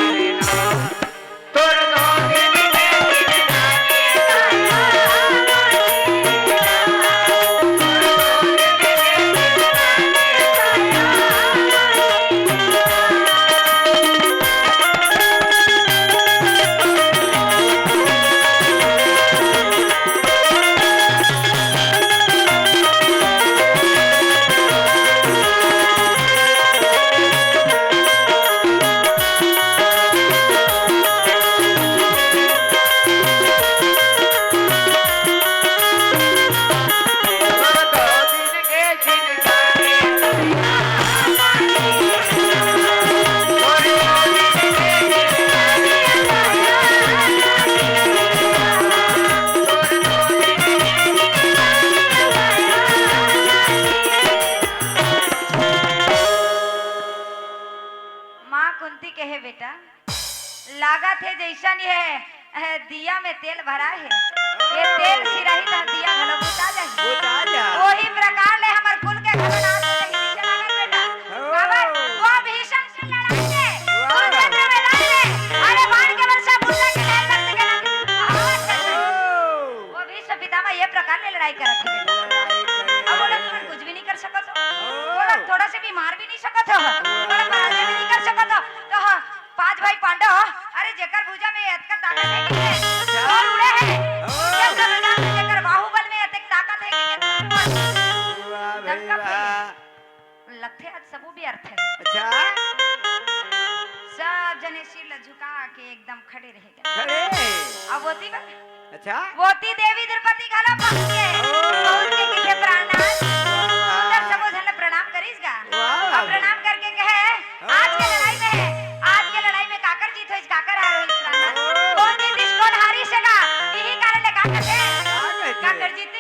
माँ कुंती कहे, "बेटा, लागत हे जइसन ये, अ, दिया में तेल भरा हे, ये तेल सिराही त दिया घलो बुता जाही।" बुता जा। वही प्रकार ले हमर कुल के घलो नाश हो जाही, नीचे लागत बेटा। हो। काबर? वो भीषण से लड़ाई में, वाह। कुरुक्षेत्र मैदान में, अरे बाण के वर्षा, मूसा के ढाल, रक्त के नदी बहावत हे। हो। वो भीष्म पितामह ये प्रकार ले लड़ाई करत हे बेटा। लड़ाई करत अब वो लोग हे। तुमन कुछ भी नहीं कर सकत हो। हो। वो लोग थोड़ा से भी मार भी नहीं सकत हो। थोड़ा पराजय भी नहीं कर सकत हो। तो हाँ, पांच भाई पांडव, अरे जेकर भुजा में अतका ताकत हे कि अच्छा। और उड़े हे। हो। जेकर भुजा में, जेकर बाहुबल में अतक ताकत हे कि वाह भाई डंका वाह। लगथे आज सबो भी अर्थ हे। अच्छा। सब जने सिर ला झुका के एकदम खड़े रहे। खड़े। अब ओती बा-, अच्छा। ओती देवी द्रौपदी घलो पहुंच गे। ओ। पहुंच के कहिथे, "प्रणाम।" वाह। उधर सबो झन ला प्रणाम करिस गा। वाह। अब प्रणाम करके कहे, हाँ। "आज के लड़ाई में, आज के लड़ाई में काकर जीत होइस, काकर हार होइस, प्रणाम।" ओ। कोन जीतिस, कोन हारिस हे गा? इही कारण ले का कथे? का कथे? काकर जीत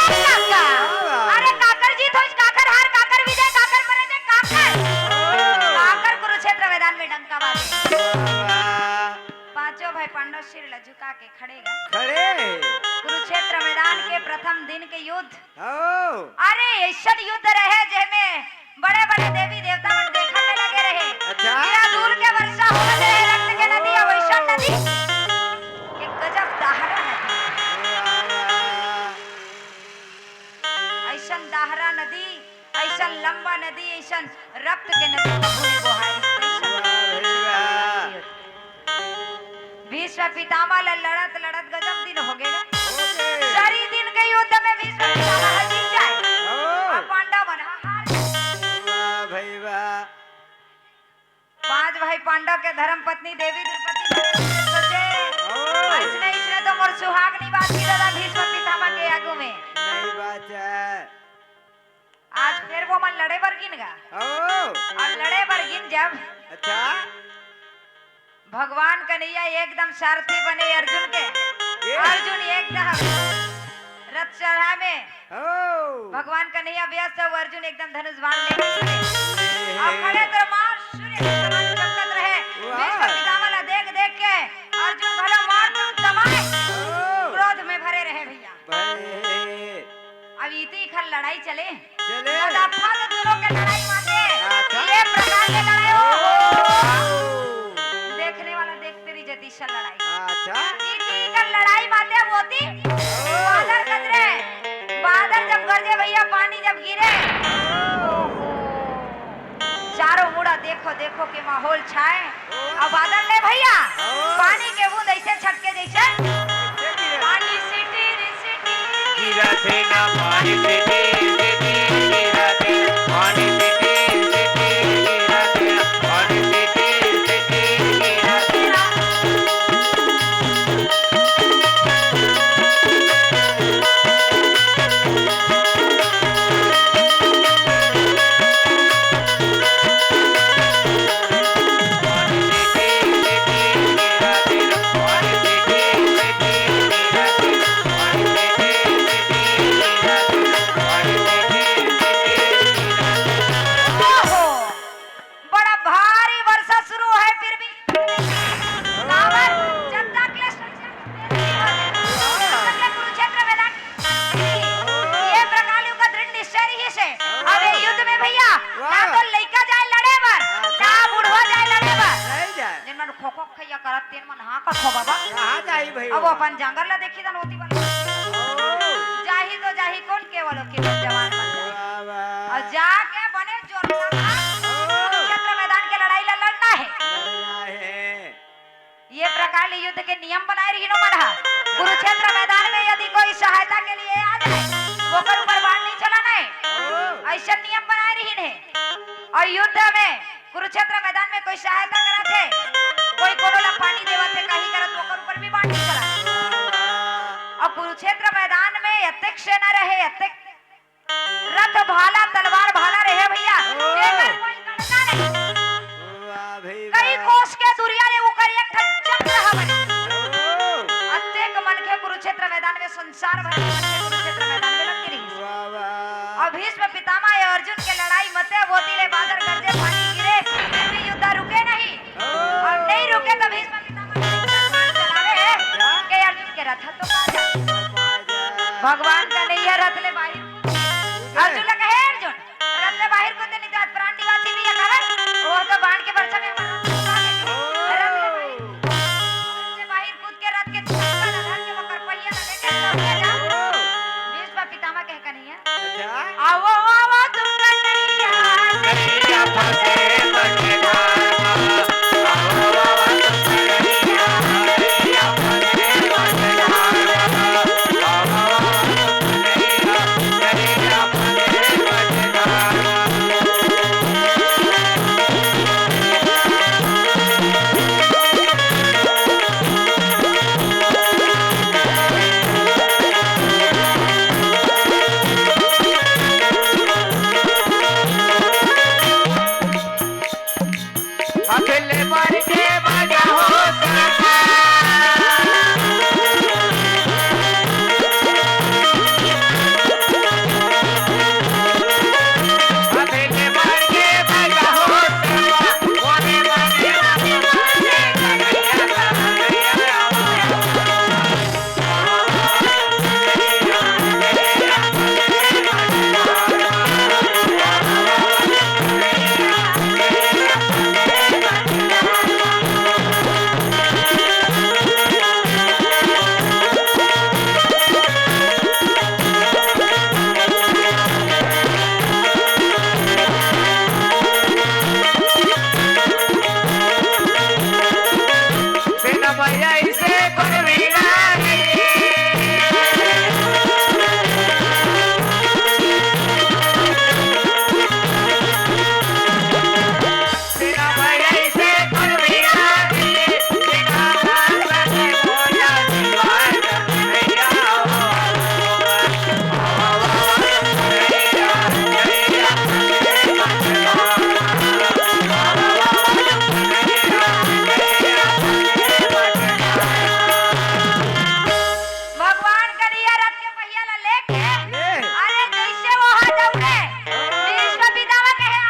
काका, अरे काकर जीत होइस, काकर हार, काकर विजय, काकर पराजय, काकर, काकर कुरुक्षेत्र मैदान में डंका बाजे। पांचों भाई पांडव सिर ला झुका के खड़े गा। खड़े। कुरुक्षेत्र मैदान के प्रथम दिन के युद्ध। हो। अरे, ऐसन युद्ध रहे, जेमे बड़े-बड़े देवी देवता मन देखा में लगे रहे। अच्छा। गिरा धूल के वर्षा होवत रहे, रक्त के नदी, अउ ऐसन नदी, एक गजब दहरा नदी। वाह, वाह। ऐसन दहरा नदी, ऐसन लंबा नदी, ऐसन रक्त के नदी कभू नहीं बोहारिस, ऐसन वाह भाई वाह। भीष्म पितामह ल लड़त लड़त गजब दिन हो गे। हो गे। चारी दिन के युद्ध में भीष्म पितामह ह जीत जाए। हो। अउ पांडव मन ह हार पांडव के धर्म पत्नी देवी द्रौपदी सोचे, ओ। "अइसने, अइसने तो मोर सुहाग नइ बाचही दादा भीष्म पितामह के आगू में।" नइ बाचय। आज फेर वो मन लड़े बर गिन गा। ओ। अउ लड़े बर गिन जब अच्छा। भगवान कन्हैया एकदम सारथी बने अर्जुन के। ये। अर्जुन एकदम रथ चढ़ाए में ओ। भगवान कन्हैया व्यस्त हे, अर्जुन एकदम धनुष बाण लेके खड़े। हे। अउ खड़े तो मार सूर्य के समान चमकत रहे। वाह। भीष्म पितामह ला देख देख के अर्जुन घलो मार तुम दमाए ओ। क्रोध में भरे रहे भैया। भरे। अब इती खर लड़ाई चले। चले। तो दफा तो दोनों के लड़ाई माते। अच्छा। ये प्रकार के लड़ाई हो। ओ। देखने वाला देखते रही जतिशा लड़ाई। अच्छा। इती खर लड़ाई माते होती। ओ। बादल गरजे। बादल जब गरजे भैया, पानी जब गिरे। ओहो। चारों मुड़ा देखो, देखो के माहौल छाए। अउ बादल ले भैया, ओ। पानी के बूंद अइसे छटके जइसे पानी सिटी रे सिटी। गिरत हे ना पानी सिटी सिटी, गिरत हे पानी सिटी सिटी, गिरत हे पानी सिटी सिटी, गिरत हे ना। ओहो, बड़ा भारी वर्षा शुरू है, फिर भी काबर जब तक ले कुरुक्षेत्र मैदान ये प्रकार ले ओकर दृढ़ निश्चय रहिस हे। अब ये युद्ध में भैया, ना तो लइका जाए लड़े बर, ना बुढ़वा जाए लड़े बर। नहीं जाए। जेन मन खो खो खैया करत, तेन मन हाँ कथो बाबा। कहाँ जाही भैया? अब वो अपन जांगर ला देखी दन होती बन। ओ। जाही तो जाही कौन, केवल केवल जवान बन जाए। वाह, वाह। अउ जाके बने जोर लगा। ओ। कुरुक्षेत्र मैदान के लड़ाई ला लड़ना हे। लड़ना हे। ये प्रकार ले युद्ध के नियम बनाए रहिन ओमन ह। कुरुक्षेत्र मैदान में यदि कोई सहायता के लिए आ जाए, ओकर ऊपर बाण नहीं चलाना हे। अइसन नियम बनाए रहिन हे। अउ युद्ध में कुरुक्षेत्र मैदान में कोई सहायता करत हे, कोई कोनो ला पानी देवत हे, कहीं करत, ओकर ऊपर भी बाण नहीं चलाना। अउ कुरुक्षेत्र मैदान में अतेक सेना रहे, अतेक रथ भाला, तलवार भाला रहे भैया, ओ। जेकर कोई गणना नहीं। वाह भई कई वाह। कोस के दूरिया ले ओकर एक ठन चक्र हवय। ओ। अतेक मनखे कुरुक्षेत्र मैदान में, संसार भर के मनखे कुरुक्षेत्र मैदान में लग गिरी। वाह, वाह। अउ भीष्म पितामह अउ अर्जुन के लड़ाई मते, बोती ले बादर गरजे, पानी गिरे, फिर भी युद्ध रुके नहीं। ओ। अउ नहीं रुके तो भीष्म पितामह के रथ चलावे के अर्जुन के रथ तो पा जा। भगवान कन्हैया रथ ले बाहिर। अर्जुन ला कहे, "अर्जुन,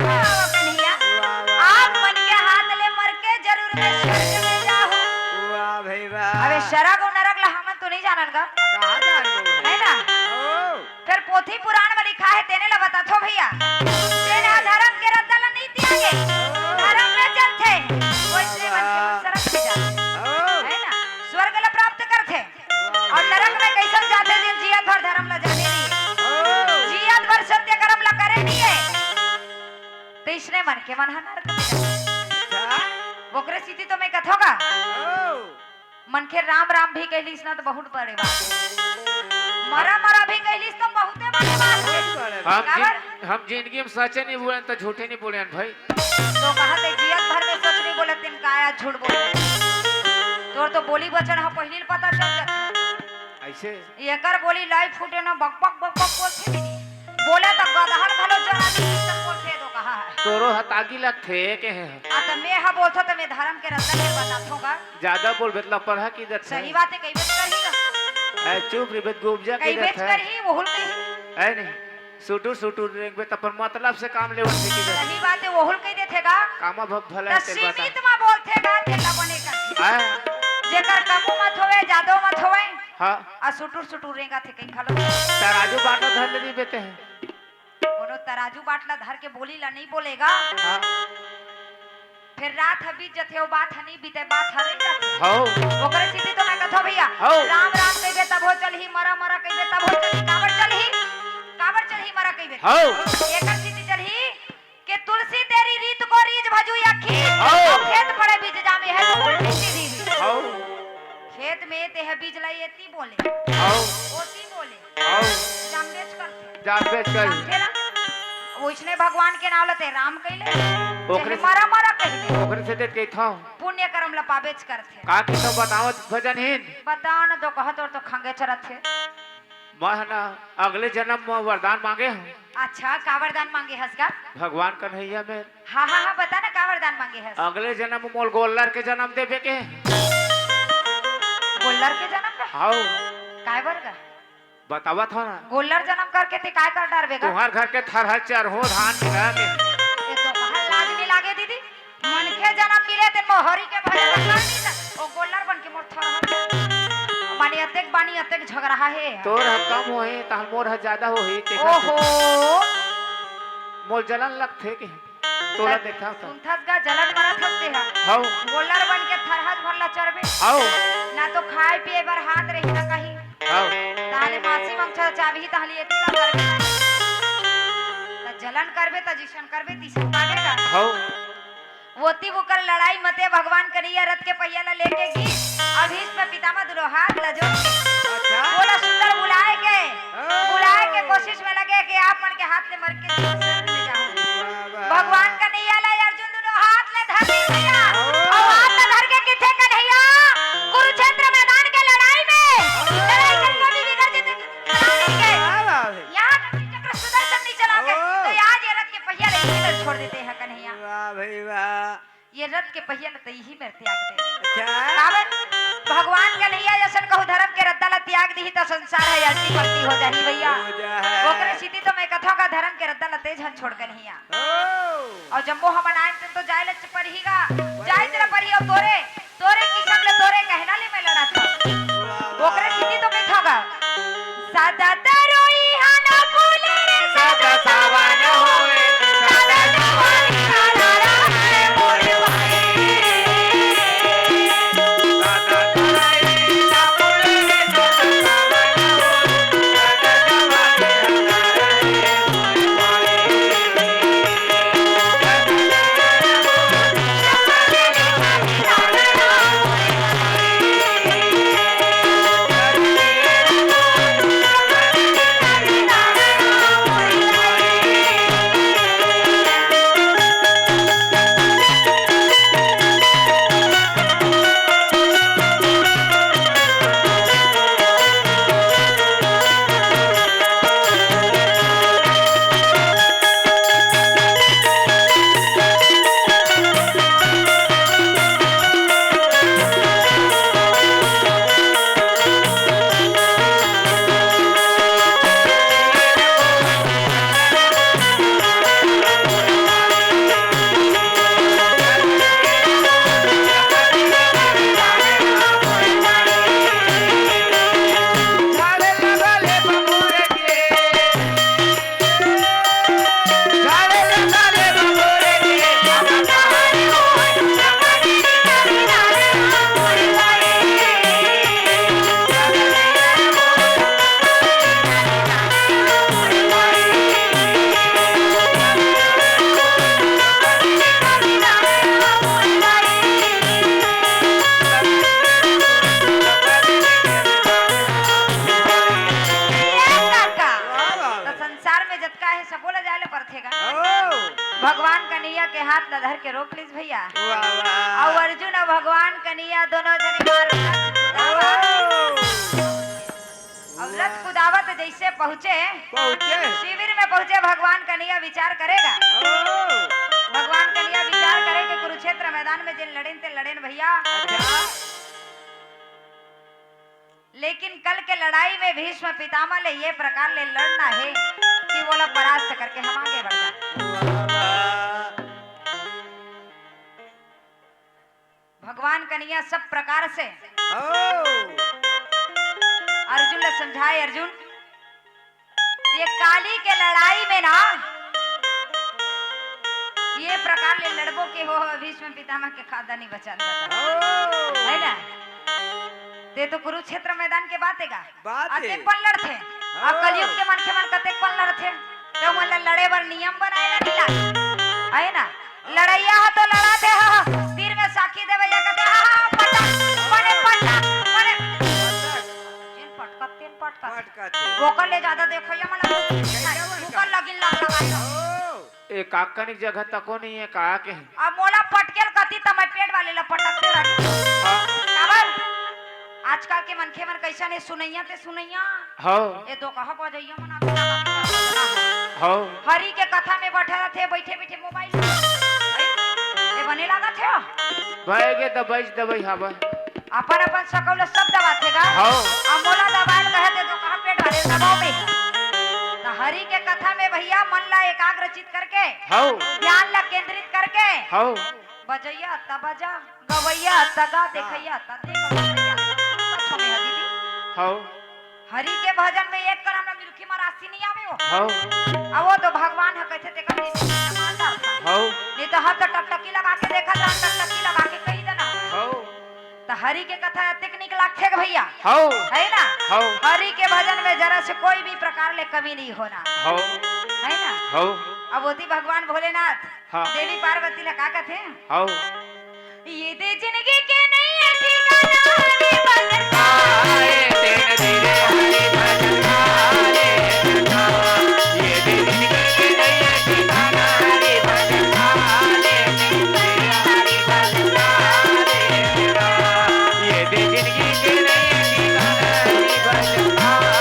वाह, कन्हैया। वाह, वाह। आप मन के हाथ ले मर के जरूर मैं स्वर्ग में जाहूं। वाह भाई वाह। अबे स्वर्ग अउ नरक ला हमन तो नहीं जानन गा। कहाँ जानबो भाई? है ना? ओ। फेर पोथी पुराण म लिखा हे, तेने ला बताथों भैया। जेन ह धरम के रद्दा ला नइ त्यागे, धरम में चलथे, वइसने मनखे मन सरग में जाथे। है ना? स्वर्ग ला प्राप्त करथे। अउ नरक में कइसन जाथे, जेन जियत भर धरम ला जाने नइ हे, जियत भर सत्य कर्म ला करे नइ हे, तइसने मनखे मन ह नरक में जाथे। ओकरे सेती तो मैं कथों गा। मनखे राम राम भी कहि लिस ना त बहुत बड़े बात हे। मरा मरा भी कहि लिस त बहुते बड़े बात हे। हम काबर? जिन-, हम जिंदगी में सचे नइ बोलेन त झूठे नइ बोलेन भाई। तो कहा ते जियत भर में सच नइ बोले, तेन काय आज झूठ बोले? तोर तो बोली वचन ह पहिली ले पता चल जाथे। अइसे? एकर बोली लाई फूटे ना, बक बक बक बक बोलथे दीदी। बोले त गदहल घलो जरा दी, सब बोलथे तो कहा हे। तोरो ह तागी लगथे के हे। आ त मैं ह बोलथों त मैं धरम के रद्दा के बताथों गा। जादा बोलबे त लपरहा कहि देथे। सही बात हे, कहिबे त करही गा। ए, चुप रहिबे त गुबजा कहि देथे। कहिबे त करही, ओहू ल कही। ए नहीं, सुटुर सुटुर रेंगबे त अपन मतलब से काम लेवन सीखी जाथे। सही बात हे, ओहू ल कहि देथे गा। कामा भ-, भला त तेल बता। सीमित म बोलथे गा, तेला बने करथे। हैं? जेकर कमो मत होवय, जादो मत होवय। हाँ। अउ सुटुर सुटुर रेंगथे कहीं घलो। तराजू बाटा धर ले रहिबे ते। कोनो तराजू बाटला धर के बोली ला नइ बोले गा। हाँ। फेर रात ह बीत जथे, ओ बात ह नइ बीते, बात ह रहि जाथे। हौ। ओकरे सेती तो मैं कथों भैया, हौ। राम राम कहिबे तभो चलही, मरा मरा कहिबे तभो चलही, काबर चलही, काबर चलही मरा कहिबे। हौ। एकर सेती चलही के तुलसी तेरी रीत को रीझ भजु अखी, हौ। अउ खेत पड़े बीज जामे है तो उल्टी सीधी। हौ। खेत में ते ह बीज लाई एती बोले, हौ। ओती बोले। हौ। जानबेच करथे। जानबेच करही। समझे ना? वइसने भगवान के नाव ल ते राम कहि ले, ओकरे चाहे मरा मरा कहि ले। ओकरे सेती कहिथों। पुण्य करम ल पाबेच करथे। का कहिथों बतावत भजन हीन? बता न दो, कहा तोर तो खंगे चरत हे। मैं ह ना अगले जनम म वरदान मांगे हंव। अच्छा, का वरदान मांगे हस गा? भगवान कन्हैया मेर। हाँ, हाँ, हाँ, बता ना, का वरदान मांगे हस? अगले जनम म मोला गोल्लर के जनम देबे के। गोल्लर के जनम का? हौ। काय बर गा? बतावत हंव ना। गोल्लर जनम करके ते काय कर डारबे गा? तुंहर घर के थरहा चरहूं धान मिला के। ए तो कहा लाज नइ लागे दीदी? मनखे जनम मिले ते मोहरी के भजन कर दी त ओ गोल्लर बन के मोर थरहा। माने अतेक बानी, अतेक झगरहा हे। तोर ह कम होही, तहन मोर ह जादा होही, तेखर ओहो। मोर जलन लगथे के। तोला देखा था। सुनथस गा, जलन मरत हस तेहा। हौ। गोल्लर बन के थरहस भर ला चरबे। हौ। ना तो खाए पिए बर हाथ रही ना कही। हौ। ताहले मासी मंगछा चाबही, ताहले एती ला करबे। त जलन करबे, त जिसन करबे, तिसन पाबे गा। हौ। ओती बुकर लड़ाई मते भगवान कन्हैया रथ के पहिया ला लेके गिस, अउ भीष्म पितामह दुनो हाथ ला जोड़ के अच्छा। बोला सुंदर बुलाए के, हाँ। बुलाए के कोशिश में लगे कि आप मन के हाथ ले मर के स्वर्ग में जाओ। वाह, वाह। भगवान कन्हैया ला अर्जुन दुनो हाथ ले धर ली भैया, हाँ। अउ हाथ ला धर के किथे कन्हैया, कुरुक्षेत्र मैदान के लड़ाई में हाँ। लड़ाई करके भी बिगड़ जथे। क्या बात है? यहाँ तक कि चक्र सुदर्शन नहीं चला के, ओ। तो आज ये रथ के पहिया ले इही मेर छोड़ देते हैं कन्हैया। वाह भाई वाह। ये रथ के पहिया ल तो इही मेर त्याग दे। अच्छा। काबर? भगवान कन्हैया जैसन कहूँ धर्म के रद्दा ला त्याग दिही त संसार है अल्टी पल्टी हो जाही भैया। हो जाही। ओकरे सेती तो मैं कथों का धर्म के रद्दा ला तेझन छोड़ कन्हैया। ओ। अउ जम्मो हमन आए तेन तो जाए ल परही गा, जाए तेला परही अउ तोरे तोरे किसम ले तोरे कहना ले मैं लड़त हंव। वाह, वाह। ओकरे सेती तो कहिथंव गा, सदा तरोई हा ना फूले रे, सदा सावन होवे, सदा जवानी का लाला है मोरे भाई। सदा तरोई हा ना फूले रे, सदा सावन होवे, सदा जवानी का लाला है मोरे भाई। भगवान कन्हैया के हाथ ला धर के रोक लिस भैया। वाह, वाह। अउ अर्जुन अउ भगवान कन्हैया दोनों जने मार मार कुदावत। ओ। अउ रथ कुदावत जइसे पहुंचे, पहुंचे। शिविर में पहुंचे, भगवान कन्हैया विचार करे गा। ओ। भगवान कन्हैया विचार करे के कुरुक्षेत्र मैदान में जेन लड़ेन ते लड़ेन भैया। अच्छा। लेकिन कल के लड़ाई में भीष्म पितामह ले ये प्रकार ले लड़ना हे कि वोला परास्त करके हम आगे बढ़ जान। वाह, वाह। भगवान कन्हैया सब प्रकार से हो। अर्जुन ला समझाए, अर्जुन, ये काली के लड़ाई में ना, ये प्रकार ले लड़बो के हो, भीष्म पितामह के खादा नहीं बचा देता। हो। है ना? ते तो कुरुक्षेत्र मैदान के बात हे गा। बात आ हे। तेन पन लड़थे। हाँ। आ कलयुग के मनखे मन कतेक पन लड़थे। त ओमन ल लड़े बर नियम बनाए ल नइ लागे। हे ना? लड़इया ह तो लड़त हे, ह, ह, तीर में साखी देवइया कथे, ह, ह, पटक, बने पटक, बने। जेन पटकत, तेन पटकत। पटकत हे। ओकर ले जादा देखइया मन ल कैसे बन ओकर का? लगिन लाग लगाए रहो। ओ। ए काकनिक जगह तको नइ हे, का के? अब मोला पटकेल कती त मैं पेट वाले ल पटकते रही। हाँ। काबर? आजकल के मनखे मन कइसन हे, सुनइया ते सुनइया। हव। ए दो कहा बजइया मन आके लगा के बजना हे। हव। हरि के कथा में बैठा रथे, बइठे बइठे मोबाइल। ए बने लागत हे। बह गे त बइठ दबई हवा। अपन अपन सकौल सब दबाथे गा। हव। आ मोला दबाए ल कहे ते दो कहा पेट वाले दबाओ बे। त हरि के कथा में भैया मन ला एकाग्र चित करके। हव। ध्यान ला केंद्रित करके। हव। बजइया त बजा, गवइया त गा, देखइया त देख, बजइया त सुन, कथो में ह दीदी। हव। हरि के भजन में एक कन हमला मिलखी मरासी नइ आवे हो। हव। आ वो तो भगवान ह कहिथे तेकर लिए ईमानदार था। हव। नइ तो हम तो टकटकी लगा के देखत रहन, टकटकी लगा के कहि देना। हव। त हरि के कथा अतेक निक लागथे ग भैया। हव। हे ना? हव। हरि के भजन में जरा से कोई भी प्रकार ले कमी नइ होना। हव। हे ना? हव। अब ओती भगवान भोलेनाथ हाँ। देवी पार्वती ला का कथे? हव। ये दे जिनगी के नइया ठिकाना रे भजन। आए तेन धीरे हरि भजन आए। ये दे जिनगी के नइया ठिकाना रे भजन आए। ये दे जिनगी के नइया ठिकाना रे भजन आए।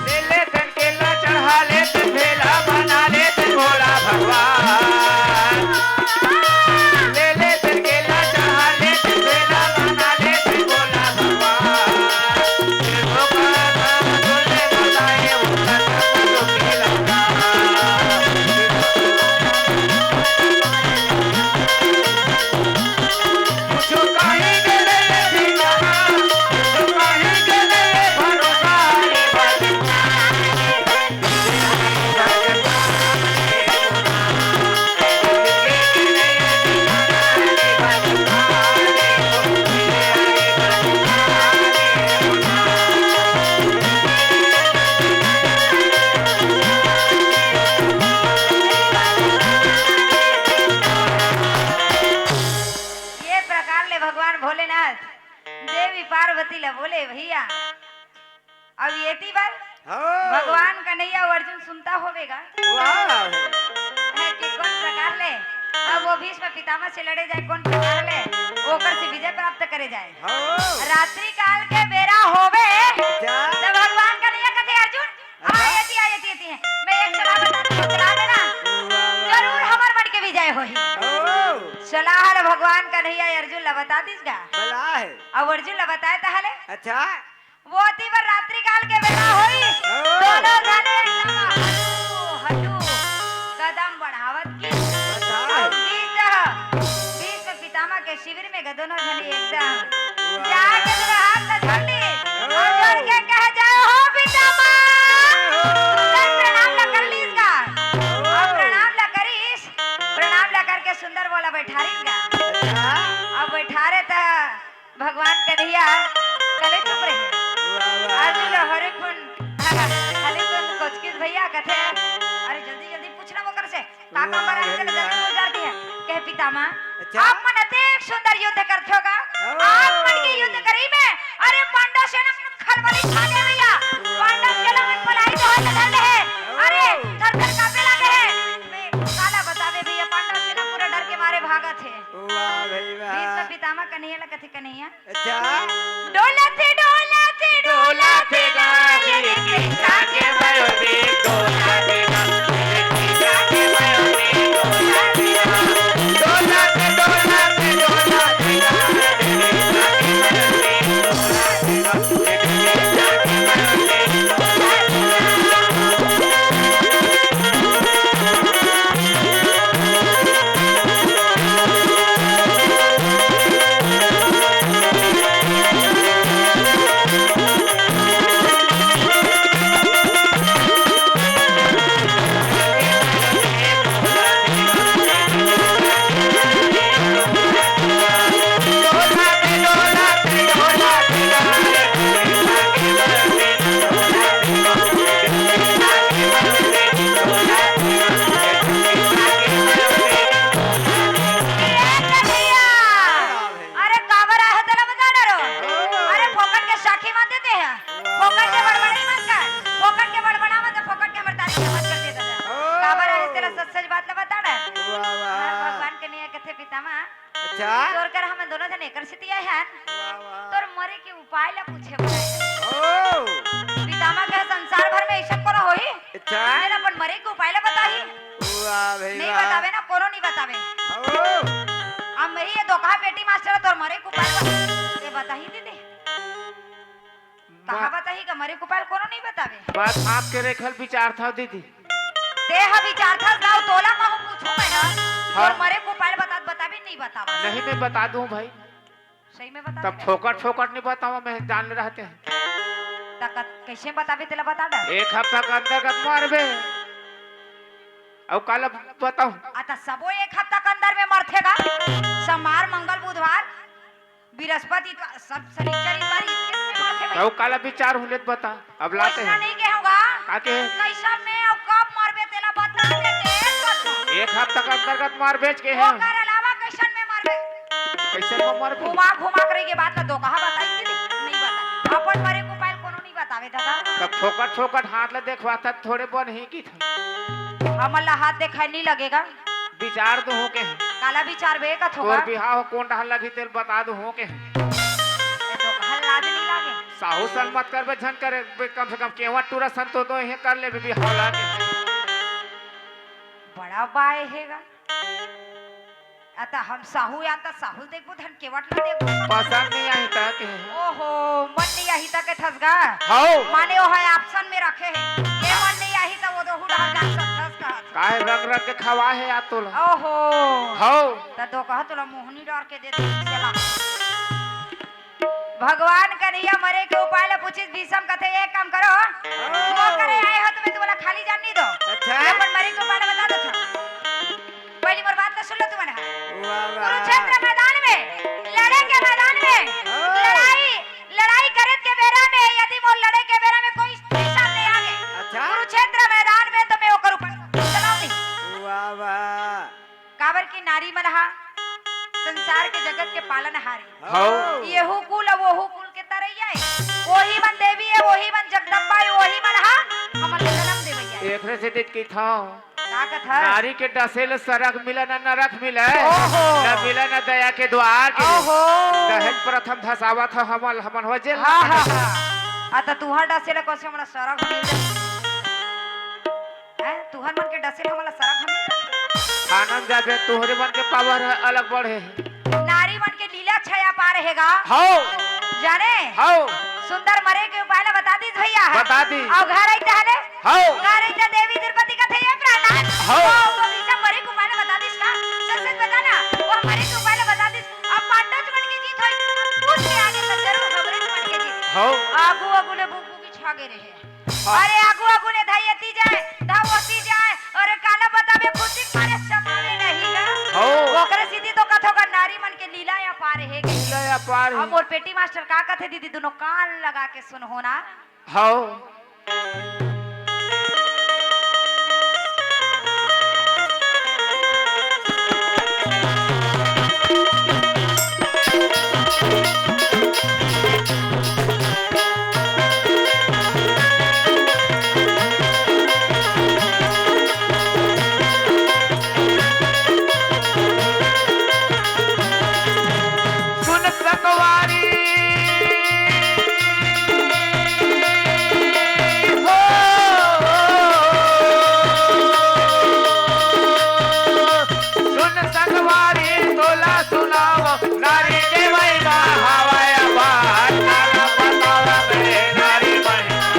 ले ले तेन केला चढ़ा ले तेन भेला बना ले तेन भोला भगवान। ले ले तेन केला चढ़ा ले तेन भेला बना ले तेन भोला भगवान। तेन भोला भगवान बोले बताए वो करना तो केला। कुछ कहीं के ले ले ठिकाना, कुछ कहीं के ले ले भरोसा। ये प्रकार ले भगवान भोलेनाथ देवी पार्वती ला बोले, भैया, अब एती बर हाँ। भगवान कन्हैया अउ अर्जुन सुनता होबे गा। वाह। है कि कोन प्रकार ले, अब वो भीष्म पितामह से लड़े जाए, कोन प्रकार ले ओकर से विजय प्राप्त करे जाए। हाँ। रात्रि काल के बेरा होबे, जा। त भगवान कन्हैया कथे, "अर्जुन, आ, हाँ। एती, आ, एती, एती है। मैं एक सलाह बताती हूँ, चला देना। वाह, वाह। जरूर हम होही। ओ। सलाह ल भगवान कन्हैया अर्जुन ला बता दिस गा। बला हे। अउ अर्जुन ला बताए तहाले। अच्छा। वो अति बर रात्रि काल के बेरा होइस। ओ। दोनों झने एकदम हटू, हटू कदम बढ़ावत गिस। बता। अउ गिस ह भीष्म पितामह के शिविर में ग दोनों झने एकदम वाह। जाके दोनों हाथ ला जोड़ लिस। ओ। अउ जोड़ के कहे, "जय हो पितामह।" ओ। उनकर प्रणाम ला कर लिस गा। ओ। अउ प्रणाम ला करिस। प्रणाम ला करके सुंदर बोला बैठारिस गा। अच्छा। अउ बैठारे त भगवान कन्हैया कले चुप रहे। वाह, वाह। अर्जुन हरे खून, हले खून कोचकिस भैया कथे, "अरे जल्दी जल्दी पूछना वो कर से, का काम वाह, बना है, वाह। जल्दी जल्दी पूछ डालती है।" कहे, "पितामह, अच्छा? आप मन अतेक सुंदर युद्ध करथे हो गा, ओ। आप मन के युद्ध करी में, अरे पांडव सेना मन खलबली खा गए भैया, वाह, पांडव सेना मन वाह। पलाई तो हाथ धर ले है, अरे ओ। थर थर कांपे लगे है।" मैं काला बतावे भैया, पांडव सेना पूरा डर के मारे भागत हे। वाह भाई वाह। भीष्म पितामह कन्हैया ला कथे कन्हैया। अच्छा। डोलत हे, डोलत हे, डोलत हे गाय रे कृष्णा के बयोरी, डोलत हे गाय रे कृष्णा के बयोरी, डोलत हे गाय। डोलत हे, डोलत हे, डोलत हे गाय रे कृष्णा के बयोरी, डोलत हे गाय रे कृष्णा के बयोरी, डोलत हे गाय। अरे काबर आए हो तेला बता ना रो। अरे फोकट के साखी मत देते हैं, फोकट के बड़बड़ाई मत कर, फोकट के बड़बड़ा मत, फोकट के हमर तारीफ मत कर देता है। काबर आए हो तेला सच सच बात ला बता ना। वाह, वाह। भगवान कन्हैया कथे पितामह, अच्छा। तोर कर हम दोनों जने एकर सेती आए हन। वाह, वाह। तोर मरे के उपाय ला पूछे बर आए हन। ओ। पितामह कहे संसार भर में अइसन कोनो होही? अच्छा। जेन अपन मरे के उपाय ला बताही? वाह भाई नहीं वाह। बतावे ना, कोनो नहीं बतावे। ओ। अब मैं ये दोकहा बेटी मास्टर तोर मरे के उपाय बता-, ये बताही दीदी। कहा बताही का मरे के उपाय कोनो नहीं बतावे। बात आप के रेखल विचार था दीदी। ते ह विचारथस ना, तोला कहूँ पूछूं मैं ह, हाँ। तोर मरे के उपाय बता, बताबे नहीं बतावा। नहीं, मैं बता दूं भाई। सही में बता तब दे। फोकट, फोकट नहीं बतावा, मैं जान ले रहते हैं। त क-, कैसे बताबे तेला बता दे। एक हफ्ता के अंतर्गत मारबे। अउ काला बताऊं? आ त सबो एक हफ्ता के अंदर में मरथे गा। सोमवार, मंगल, बुधवार। बृहस्पति इतवार, सब शनिचर इतवार इतने दिन में होथे भाई। अउ काला विचार हूँ लेत बता, अब लाते वैसना हैं। नहीं के होगा। का के? कैसन में अउ कब मरबे तेला बता दे, तेल बता। एक हफ्ता के अंतर्गत मार बेच के हैं। ओकर अलावा कैसन में मरबे? कैसन में मरबे? घुमा घुमा के रही के बात ला दोकहा बताई दीदी, नहीं बता। अपन मरे के उपाय कोनो नहीं बतावे दादा। तब फोकट फोकट हाथ ला देखवा था, थोड़े बन ही की था। हमन ला हाथ देखाए नहीं लगेगा। विचार तो हो के हे। काला विचार बे का थोका? तोर बिहाव कोन डहर लगही तेल बता दो हो के हे। ए तो हल्ला भी नहीं लागे। साहू सन मत करबे, झन करे बे, कम से कम केवा टूरा सन तो दो हे कर लेबे बिहाव लागे। बड़ा बाय हेगा। अता हम साहू या त साहू देखबो, धन केवट ला देखबो। पसंद नहीं आही त के हे। ओहो, मन नहीं आही त के थस गा। हौ। माने ओ है ऑप्शन में रखे हे। ये मन नहीं आही त वो दो हुड़ा जा सकथस का। काहे रंग रंग के खवा हे या तोला? ओहो। हौ। त दो कहा तोला मोहनी डार के दे दे चला। भगवान कन्हैया मरे के उपाय ला पूछिस, भीषम कथे, "एक काम करो, वो करे आए हो, तुम्हें तुम्हारा खाली जान नहीं दो।" अच्छा। अपन मरे के उपाय ला बता दो था। पहली बार बात तो सुन लो तुम्हारे। वाह, वाह। कुरुक्षेत्र मैदान में, लड़े के मैदान में, हाँ। लड़ाई, लड़ाई करे के बेरा में यदि मोर लड़े के बेरा में कोई स्त्री सामने आ गए, अच्छा। कुरुक्षेत्र मैदान में तो मैं ओकर ऊपर चलाऊंगी। वाह, वाह। काबर की नारी मन हा संसार के जगत के पालनहारी। हौ। येहू कुल अउ ओहू कुल के तरैया ए। ओही मन देवी ए, ओही मन जगदम्बा ए, ओही मन हा हमन ला जन्म देवैया ए। एकरे से देख के था। का कथा? नारी के डसे ले सरग मिले न नरक मिले। ओहो। न मिले न दया के द्वार के। ओहो। दहेज प्रथम धसावत ह हमल, हमन हो जेल हाँ, में हाँ, हाँ। आ त तुहर डसे ले कौन से हमरा सरग मिल जाए? हैं? तुहर मन के डसे ले हमला सरग मिल जाए? आनंद जाबे, तोहरे मन के पावर है, अलग बढ़े। नारी मन के लीला छया पार हे गा। हौ। जाने? हौ। सुंदर मरे के उपाय ला बता दिस भैया। बता दी। अउ घर आई तहले? हौ। घर आई त देवी द्रौपदी कथे, "ए प्रहलाद, हौ। वो, वो बीच मरे के उपाय ला बता दिस का? सच सच बता ना, वो मरे के उपाय ला बता दिस।" अब पांडव मन के जीत होई, अब पूछ के आगे त जरूर हमरे मन के जीत। हौ। आगू आगू ले बुकबुकी छा गे रहे। हाँ। अरे आगू आगू ले धाई एती जाए, धाई ओती जाए, अरे काला बताबे खुशी करे समावे नहीं ना। हौ। ओकरे सीधी तो कथो का नारी मन के लीला अपार हे गे। लीला अपार हे। अब मोर पेटी मास्टर का कथे दीदी, दुनों कान लगा के सुनहू ना। हौ। सुन संगवारी हो, सुन संगवारी तोला सुनावो, नारी के महिमा हवय अपार, काला बतावव रे नारी महिमा।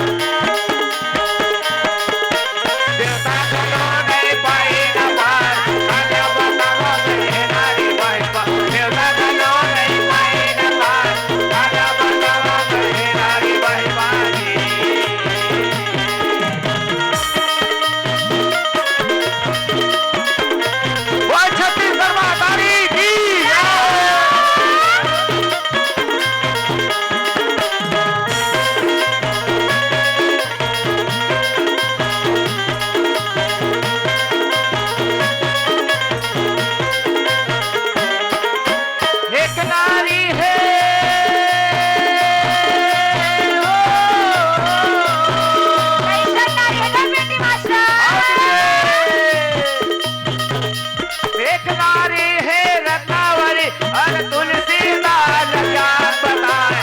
देवता घलो नइ पाइन पार, काला बतावव रे नारी महिमा। देवता घलो नइ पाइन पार, काला बतावव रे नारी महिमा जी। बोल छत्तीसगढ़ महतारी की जय। एक नारी हे हो। कैसन नारी हे गा बेटी मास्टर? एक नारी हे रत्नावरी अउ तुलसीदास ज्ञान बताए।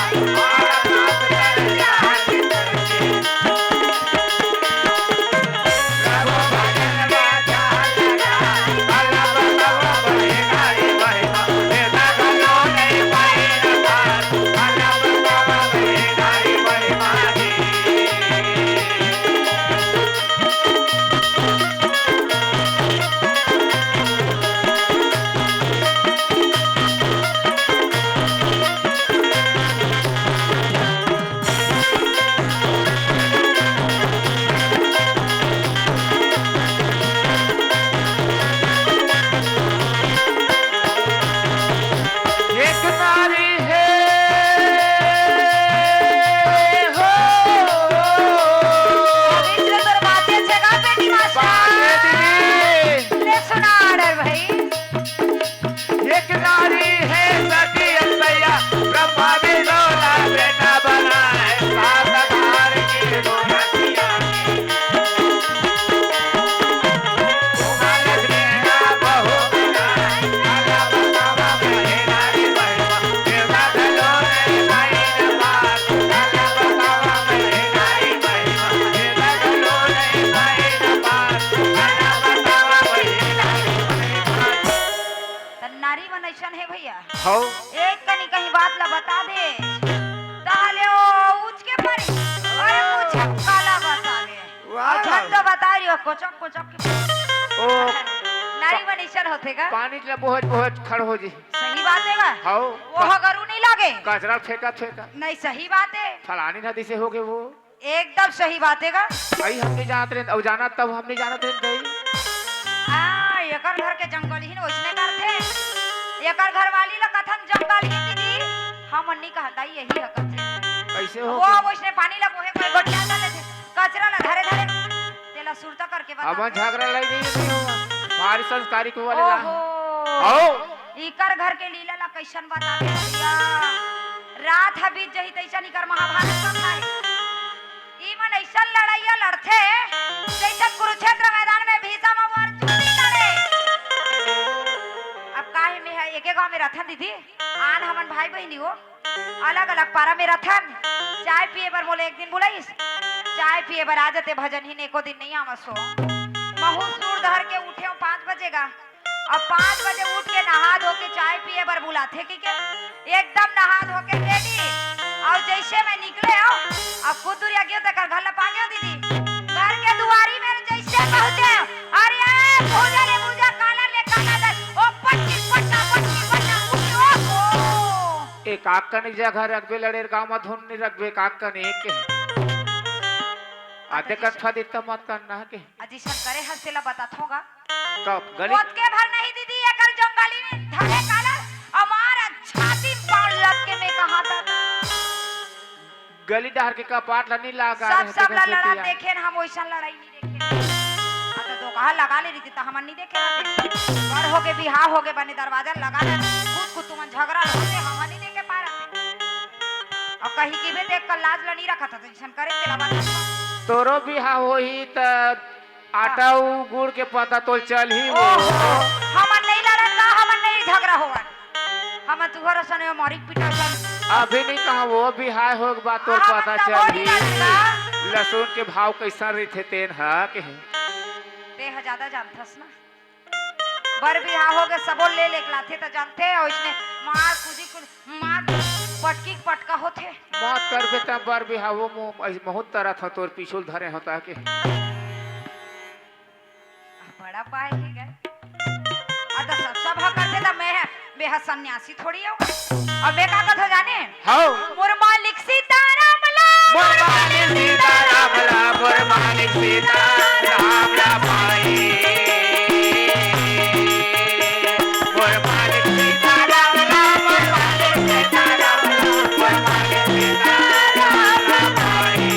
एक नारी हे हो। पवित्र तोर बाते जगह बेटी मास्टर। बाते दीदी। ले सुना order भाई। एक नारी हे सती अनसैया, ब्रह्मा विष्णु ला बेटा बनाए, सात धार की दो नदिया। त नारी मन अइसन हे भैया। हौ। एक कनी कहीं बात ला बता दे, ताहले ओ उचके परी, अरे कुछ काला बता दे। वाह। अउ झन तो बता रही हो, कोचक कोचक के। ओ। नारी मन अइसन होथे गा। पानी ला बोहत बोहत खड़ हो जी। सही बात हे गा। हौ। वो हगरू नहीं लागे। कचरा फेंका फेंका। नहीं, सही बात हे। फलानी नदी से होगे वो। एकदम सही बात हे गा। अई हम नहीं जानत रहेन, अउ जानत तब हम नहीं जानत रहेन दई। आ, एकर घर के जंगल ही न वइसने करथे। एकर घरवाली ला कथन जंगल ही दीदी, हम नहीं कहन दई, यही ह कथे। कइसे हो वो गया? वइसने पानी ला बोहे कोई गोठिया कर लेथे, कचरा ला धरे धरे, तेला सुरता करके बता। हमन झगरा लई नहीं, नहीं हो। भारी संस्कारी को वाले ला। ओहो। आओ। इकर घर के लीला ला कइसन बता दे भैया। रात ह बीत जही तइसन इकर महाभारत कथा हे। ई मन अइसन लड़ाइया लड़थे, जइसन कुरुक्षेत्र मैदान में भीषम अउ अर्जुन जी लड़े। अब काहे में हे, एके गांव में रथन दीदी, आन हमन भाई बहिनी हो, अलग-अलग पारा में रथन। चाय पिए बर मोला एक दिन बुलाइस, चाय पिए बर आ जते, भजन ही एको दिन नहीं आवस हो। महू सूर धर के उठे हो पाँच बजे गा, अब पाँच बजे उठ के नहा धो के चाय पिए बर बुलाथे कि के, एकदम नहा धो के रेडी। अउ जइसे मैं निकले हव, अब कुछ दूरिहा गेंव तेकर घर ला पा गेंव दीदी। घर के दुआरी में जइसे पहुँचे, अरे ए, भूजा ले भूजा, काला ले काला दे, ओ पट्टी पट्टा, पट्टी पट्टा, उठ, ओ हो। ए काकन एक जगह रखबे, लड़ेर गाँव म धुन नइ रखबे, काकन एक के। आते कत्था दित्ता मत करना के। अजी सन करे हस तेला बताथों गा। कब गली? ओतके भर नहीं दीदी, एकर जोंगाली ने धरे कालर, अमार छाती म पाड़ लग के मैं कहा था। गली डहर के कपाट ला नी लागा सब, रहे सब तेकर ला लड़ा सेती आ। देखे न, हम वइसन लड़ाई नी देखे। आ तो, तो कहा लगा ले रहिते, त हमन नी देखे रहते। घर होगे, बिहाव होगे, बने दरवाजा लगा ले, खुद, खुद तुमन झगरा होगे, हमन नी देखे पाए रहते। अब कहीं की भी देख कर लाज ला नी रखा था, तो जइसन करे तेला बता। तोरो बिहाव होही त आटा अउ गुड़ के पता तोल चलही वो। ओहो, हमन नहीं लड़न का, हमन नहीं झगरा होवन। हमन तुहर सने मारिक पिटा सन। अभी नहीं कहा वो बिहाव होगे बाद तोर हाँ, पता हमन तब चलही। नहीं लड़न का। लहसुन के भाव कइसन रहिथे तेन ह के। ते ह ज्यादा जानथस ना। बर बिहाव होगे सबो ले लेके लाथे त जानथे, अउ इसने मार कुदी कुदी मार पटकी के पटका होथे। मत करबे त बर बिहाव वो मो-, अइस-, बहुत तरह था तोर पीछू ल धरे होता के। बड़ा पाए हे गे। आ त सब सब ह करथे त मैं ह, मैं ह सन्यासी थोड़ी हूँ। अब मैं का कथों जाने? हव। मोर मालिक सीताराम ला, मोर मालिक सीताराम ला, मोर मालिक सीताराम ला भाई। मोर मालिक सीताराम ला, मोर मालिक सीताराम ला, मोर मालिक सीताराम ला भाई।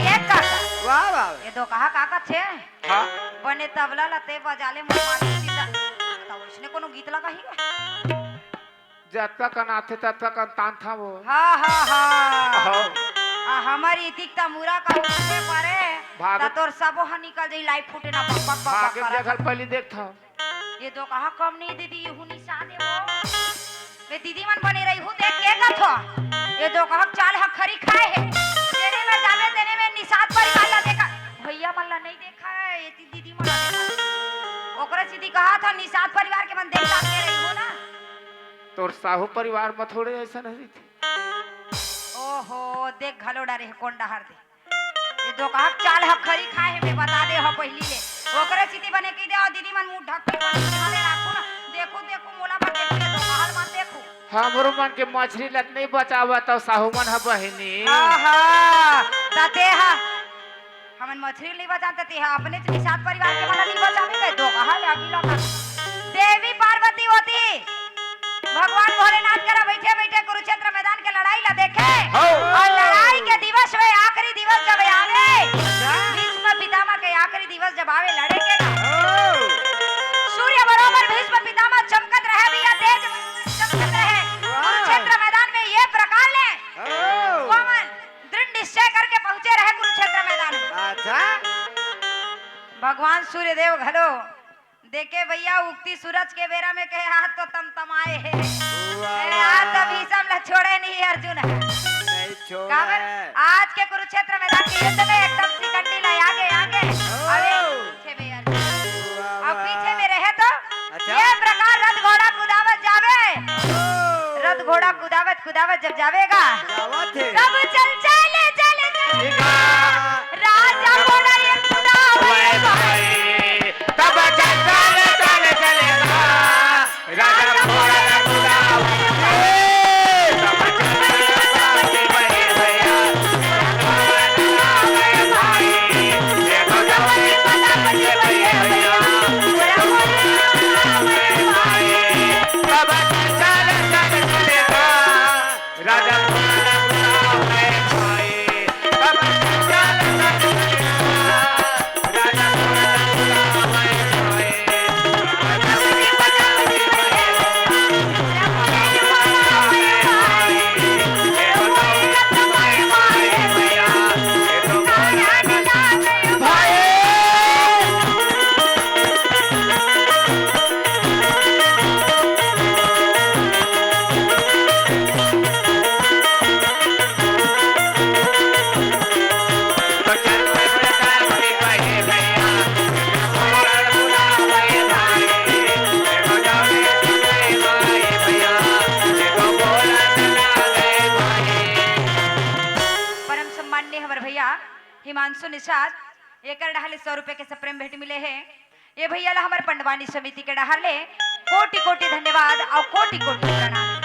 ये काका, वाह, वाह। ये दो कहा काका छे? हाँ। बने तबला ला ते बजा ले, मोर मालिक सीता। त वइसने कोनो गीत लगा ही गा। जतका कन आथे, ततका कन तानथंव वो। हाँ, हाँ, हाँ। हाँ। आ, हमर इतिक त मुरा का उठे परे, भाग। त तोर सबो ह निकल जाई, लाई फूटे ना, बक, बक, बक, बक भागे करत। जगह पहली देखथंव। ये दो कहा कम नहीं दीदी, ये हुनी सादे वो। मैं दीदी मन बने रही हूँ, देख के कथो। ये दो कहा चाल ह खरी खाए हे। जेने में जावे, तेने में निषाद परिवार ला देखा। भैया मन ला नहीं देखा है, ये ती-, दीदी मन ला देखा। ओकरे सीधी कहा था, निषाद परिवार के मन देख के रही हूँ ना। तोर साहू परिवार म थोड़े अइसन रहिथे। ओहो, देख घलो डारे हे, कोन डहर दे। ये दो कहा चाल ह खरी खाए हे, मैं बता दे हो पहिली ले। ओकरे सीधी बने कहि दे हो, दीदी मन मुंह ढक के बने ले राखू ना। देखू, देखू, मोला मत देखू, ये दो कहल मत देखू। हमरो मन के मछरी लत नहीं बचावा, तब साहू मन ह बहिनी। हाँ, हाँ, त ते ह हमन मछरी नहीं बचान, त ते ह अपने निषाद परिवार के मन नहीं बचावे, कहे दो कहा ले अभी लोग। देवी पार्वती होती, भगवान भोलेनाथ करा बैठे बैठे कुरुक्षेत्र मैदान के लड़ाई ला देखे। हाँ। अउ लड़ाई के दिवस में आखिरी दिवस जब आवे, अच्छा। भीष्म पितामह के आखिरी दिवस जब आवे लड़े के ना, हाँ। सूर्य बरोबर भीष्म पितामह चमकत रहे भैया, तेज चमकत रहे। वाह। कुरुक्षेत्र मैदान में ये प्रकार ले हाँ। वो मन दृढ़ निश्चय करके पहुंचे रहे कुरुक्षेत्र मैदान में। अच्छा। भगवान सूर्यदेव घलो देखे भैया, उगती सूरज के बेरा में कहे, "आज तो तमतमाए हे।" वाह, ए, आज तो वाह। भीषम ला छोड़े नहीं अर्जुन ह। नहीं छोड़े। काबर? आज के कुरुक्षेत्र मैदान के युद्ध में एकदम शिखंडी ला आगे, आगे। ओ। अरे, पीछे में अर्जुन। वाह, अब पीछे वाह। में रहे तो अच्छा। ये प्रकार रथ घोड़ा कुदावत जावे। ओ। रथ घोड़ा कुदावत, कुदावत जब जावेगा, जावत हे। तब चल, चल, चल, चल। ठीक है। राजा घोड़ा ये कुदावे भाई। तब चल, चल, चल, चलेगा। राजा घोड़ा कुदावे। तब चल, चल, चल, चलेगा। ने हमर भैया हिमांशु निषाद, एकर डहार ले सौ रुपया के सप्रेम भेंट मिले हे। ये भैया ला हमर पंडवानी समिति के डहार ले कोटि कोटि धन्यवाद अउ कोटि कोटि प्रणाम।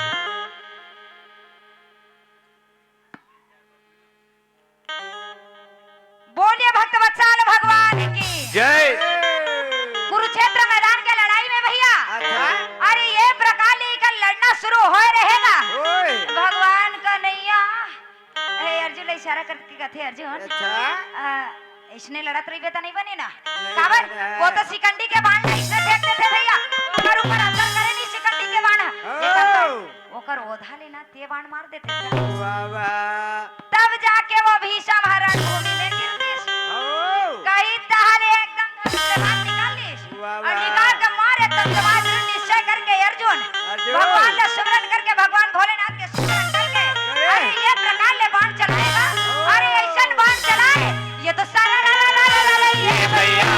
बोलिए भक्त वत्सल भगवान की। जय। कुरुक्षेत्र मैदान के लड़ाई में भैया, अच्छा। अरे ये प्रकार ले एकर लड़ना शुरू होए रहेगा। ओए। भगवान कन्हैया, ए, अर्जुन ला इशारा करके कथे, "अर्जुन, अच्छा। आ, इसने लड़त रहिबे त नहीं बने ना?" नहीं काबर? बने। वो तो शिखंडी के बाण ला इसने फेंक देथे भैया, ओकर ऊपर असर करे नहीं शिखंडी के बाण। ओ। एकर तो ओकर ओधा ले ना ते बाण मार देथे। वाह, वाह। तब जाके वो भीषम ह रणभूमि में गिर दिस। ओ। कही तहाले एकदम से बाण निकाल दिस। वाह, और वाह। निकाल के मारे तब जवान दृढ़ निश्चय करके अर्जुन अर्जुन। भगवान का सुमरन करके, भगवान भोलेनाथ के सुमरन करके, अरे। अरे ये प्रकार ले बाण चलाएगा, अरे ऐसन बाण चलाए, ये तो सारा रा रा रा रा रा ये भैया।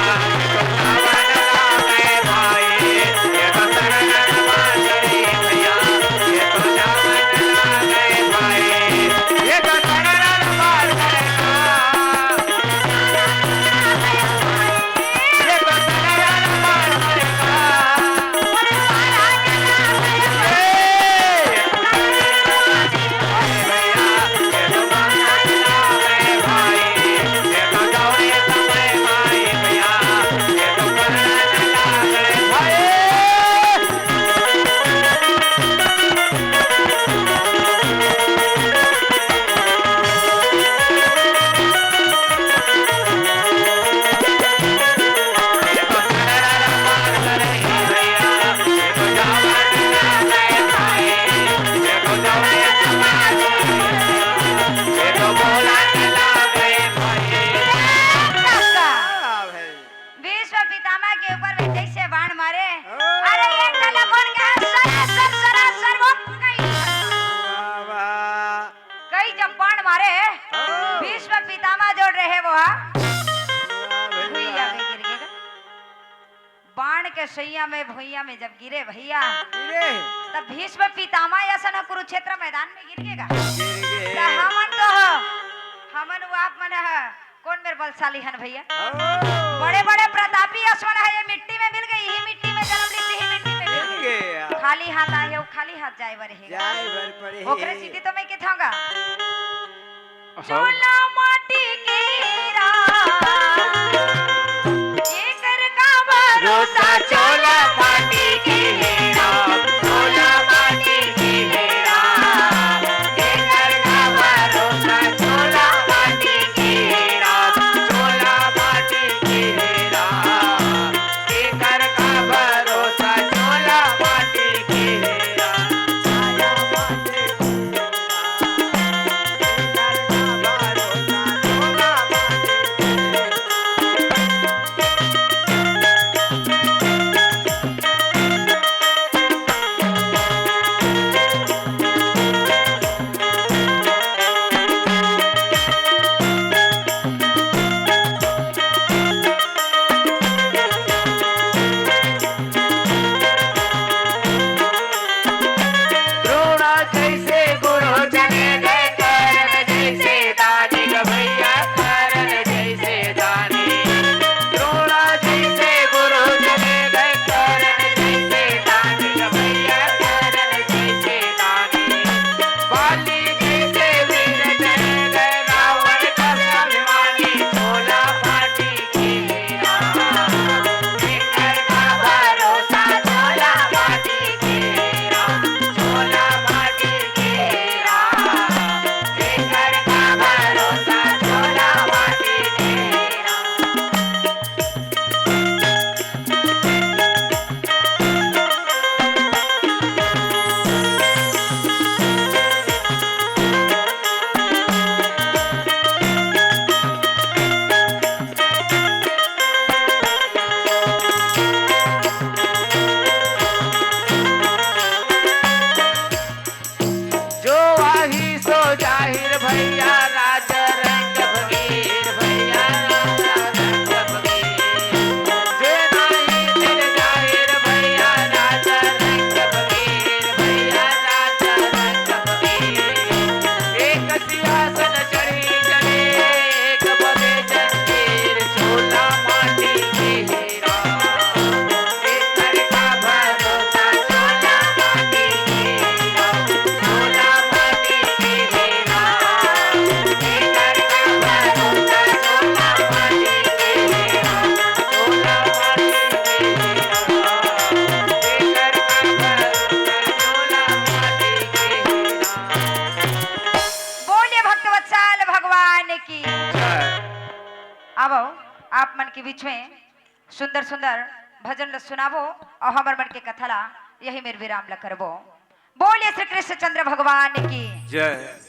भीष्म पितामह के ऊपर में जैसे बाण मारे, ओ। अरे एक ठन ला कोन कहे, सरासर, सरासर वो कहीं। वाह, वाह। कई जब बाण मारे, ओ। भीष्म पितामह जो रहे वो हा, वाह, भैया। भुइया में गिर गे। बाण के सैया में भुइया में जब गिरे भैया, गिरे। तब भीष्म पितामह असन कुरुक्षेत्र मैदान में गिर गे गा। गिर गे। त हमन तो, हमन वो आप मन ह, कोन मेर बलशाली हन भैया? ओ। बड़े-बड़े प्रतापी अश्वन है, ये मिट्टी में मिल गई, यही मिट्टी में जन्म ली, यही मिट्टी में मिल गई। मिल गया। खाली हाथ आए हो, खाली हाथ जाए बर हे। जाए बर पड़े ओकरे हे। सीधी तो मैं किथाऊंगा। हाँ। चोला माटी के हीरा, एकर का भरोसा, चोला माटी के हीरा, चोला माटी के हीरा। की। जय। आवो, आप मन के बीच में सुंदर सुंदर भजन ल सुनाबो अउ हमर मन के कथा ला यही मेर विराम ल करबो। बोलिए श्री कृष्णचंद्र भगवान की। जय।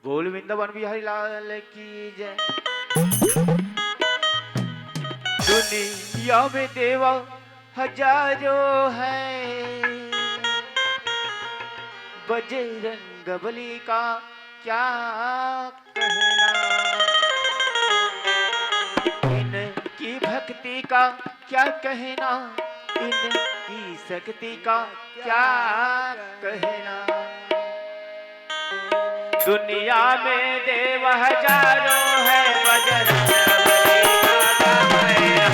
बोल वृंदावन बिहारी लाल की जय। दुनिया में देवा हजारों हैं, बजरंग बली का क्या कहना। इनकी भक्ति का क्या कहना, इनकी शक्ति का क्या कहना। दुनिया में देव हजारों हैं, बजरंग बली का नाम है।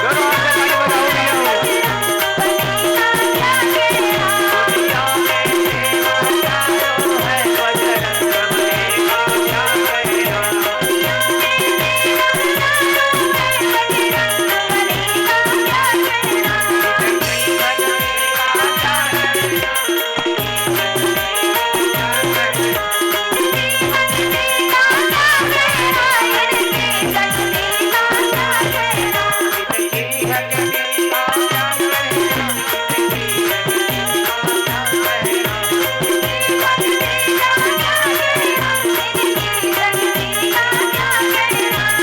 दोनों हाथ ताली बजाओ भैया। दुनिया में देव हजारों हैं, बजरंग बली का नाम है।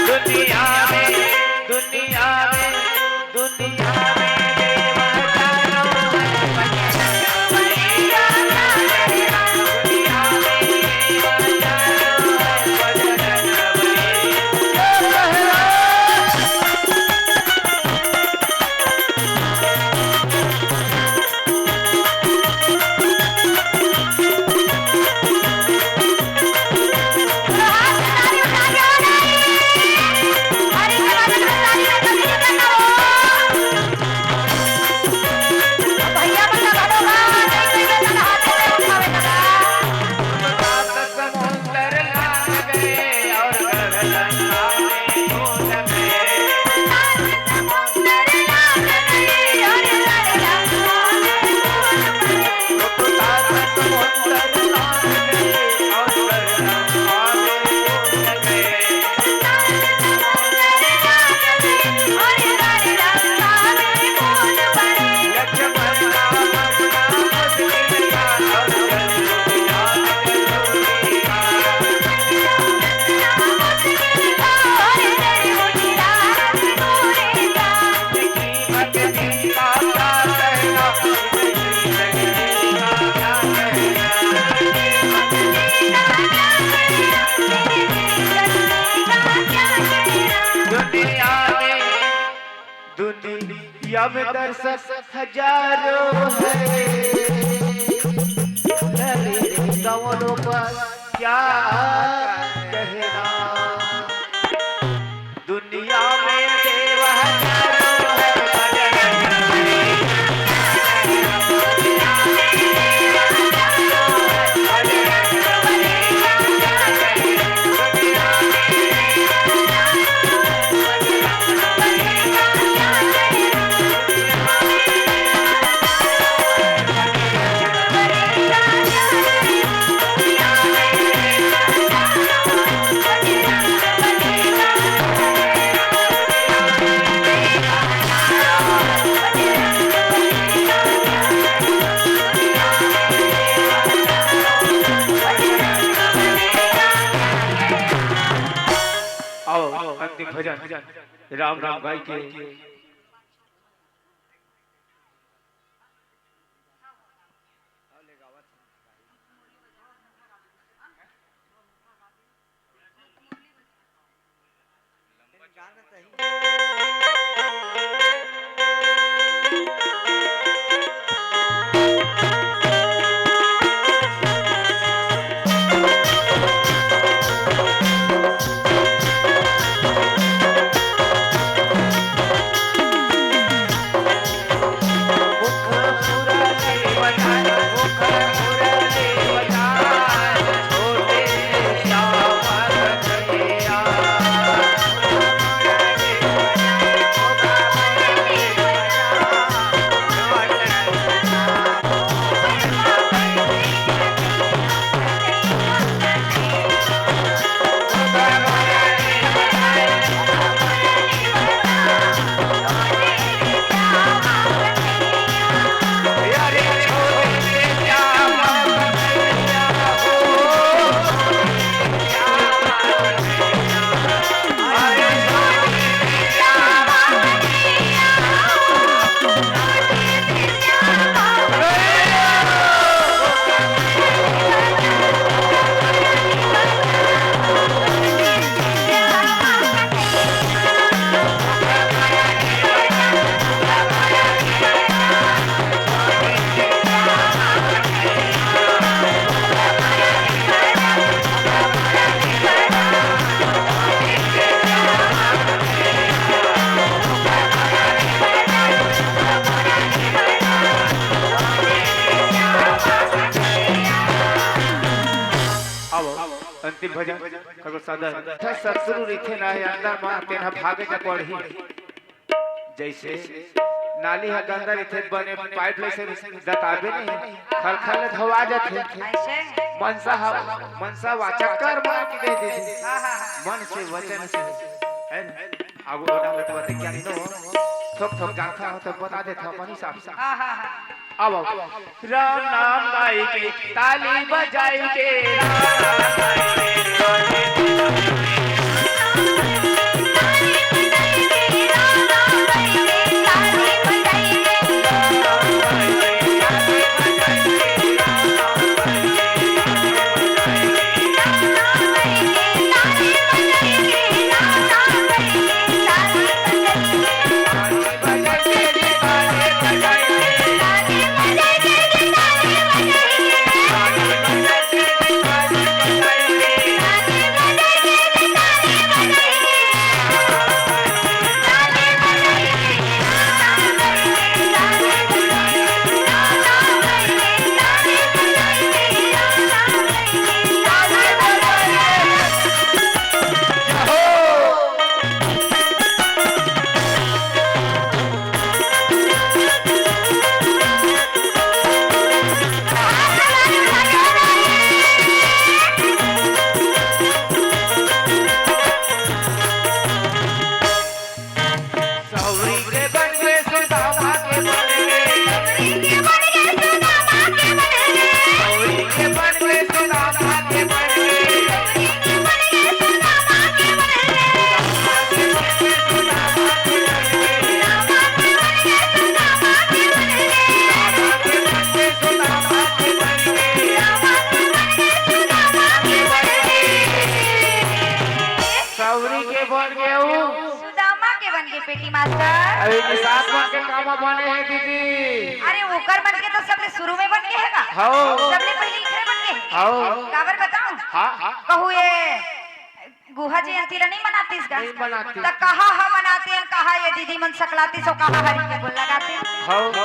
दुनिया में, दुनिया में, दुनिया में देवा हजारों हैं, बजरंग बली का नाम है। दुनिया में देवा हजारों हैं, बजरंग बली का नाम है। दुनिया में, दुनिया में दर्शक हजारों हैं, लगे कमलों पर क्या कहना। दुनिया में देव हजारों हैं, बजरंग बली। दुनिया में देव हजारों हैं, बजरंग बली। दुनिया में देव हजारों हैं, भजन राम राम गाय के। आवो, अंतिम भजन, करो सादर। था शत्रु रहिथे ना हे अंदर मा, तेन ह भागे जा पड़ही। जैसे नाली ह गंदा रहिथे, बने पाइप ले से दताबे नहीं, खल खल ले धोवा जाथे। ऐसे? मनसा ह, मनसा वाचक कर मार के दे दे। हाँ, हाँ, हाँ। मन से, वचन से, है ना? आगू ओढ़ा लटवा ते क्या नो? थोक थोक जानता हो तो बता देता अपन हिसाब से। हाँ, हाँ, हाँ। अब, अब। राम नाम गाई के, ताली बजाई के, राम नाम गाई के, सौरी के बन गए हो। सुदामा के बन गए पेटी मास्टर। अरे, निषाद मन के कामा बने हे दीदी। अरे, ओकर मन के तो सबले शुरू में बन गए हे ना। हौ। सबले पहले इखरे बन गए हे। हौ। काबर बताऊं? हाँ, हाँ। कहू ये गुहा जयंती ला नहीं मनातीस का? नहीं मनातीस। त कहा ह मनाते हैं, कहा ये दीदी मन सकलातीस, कहा हरी के बोल लगाते हैं। हौ।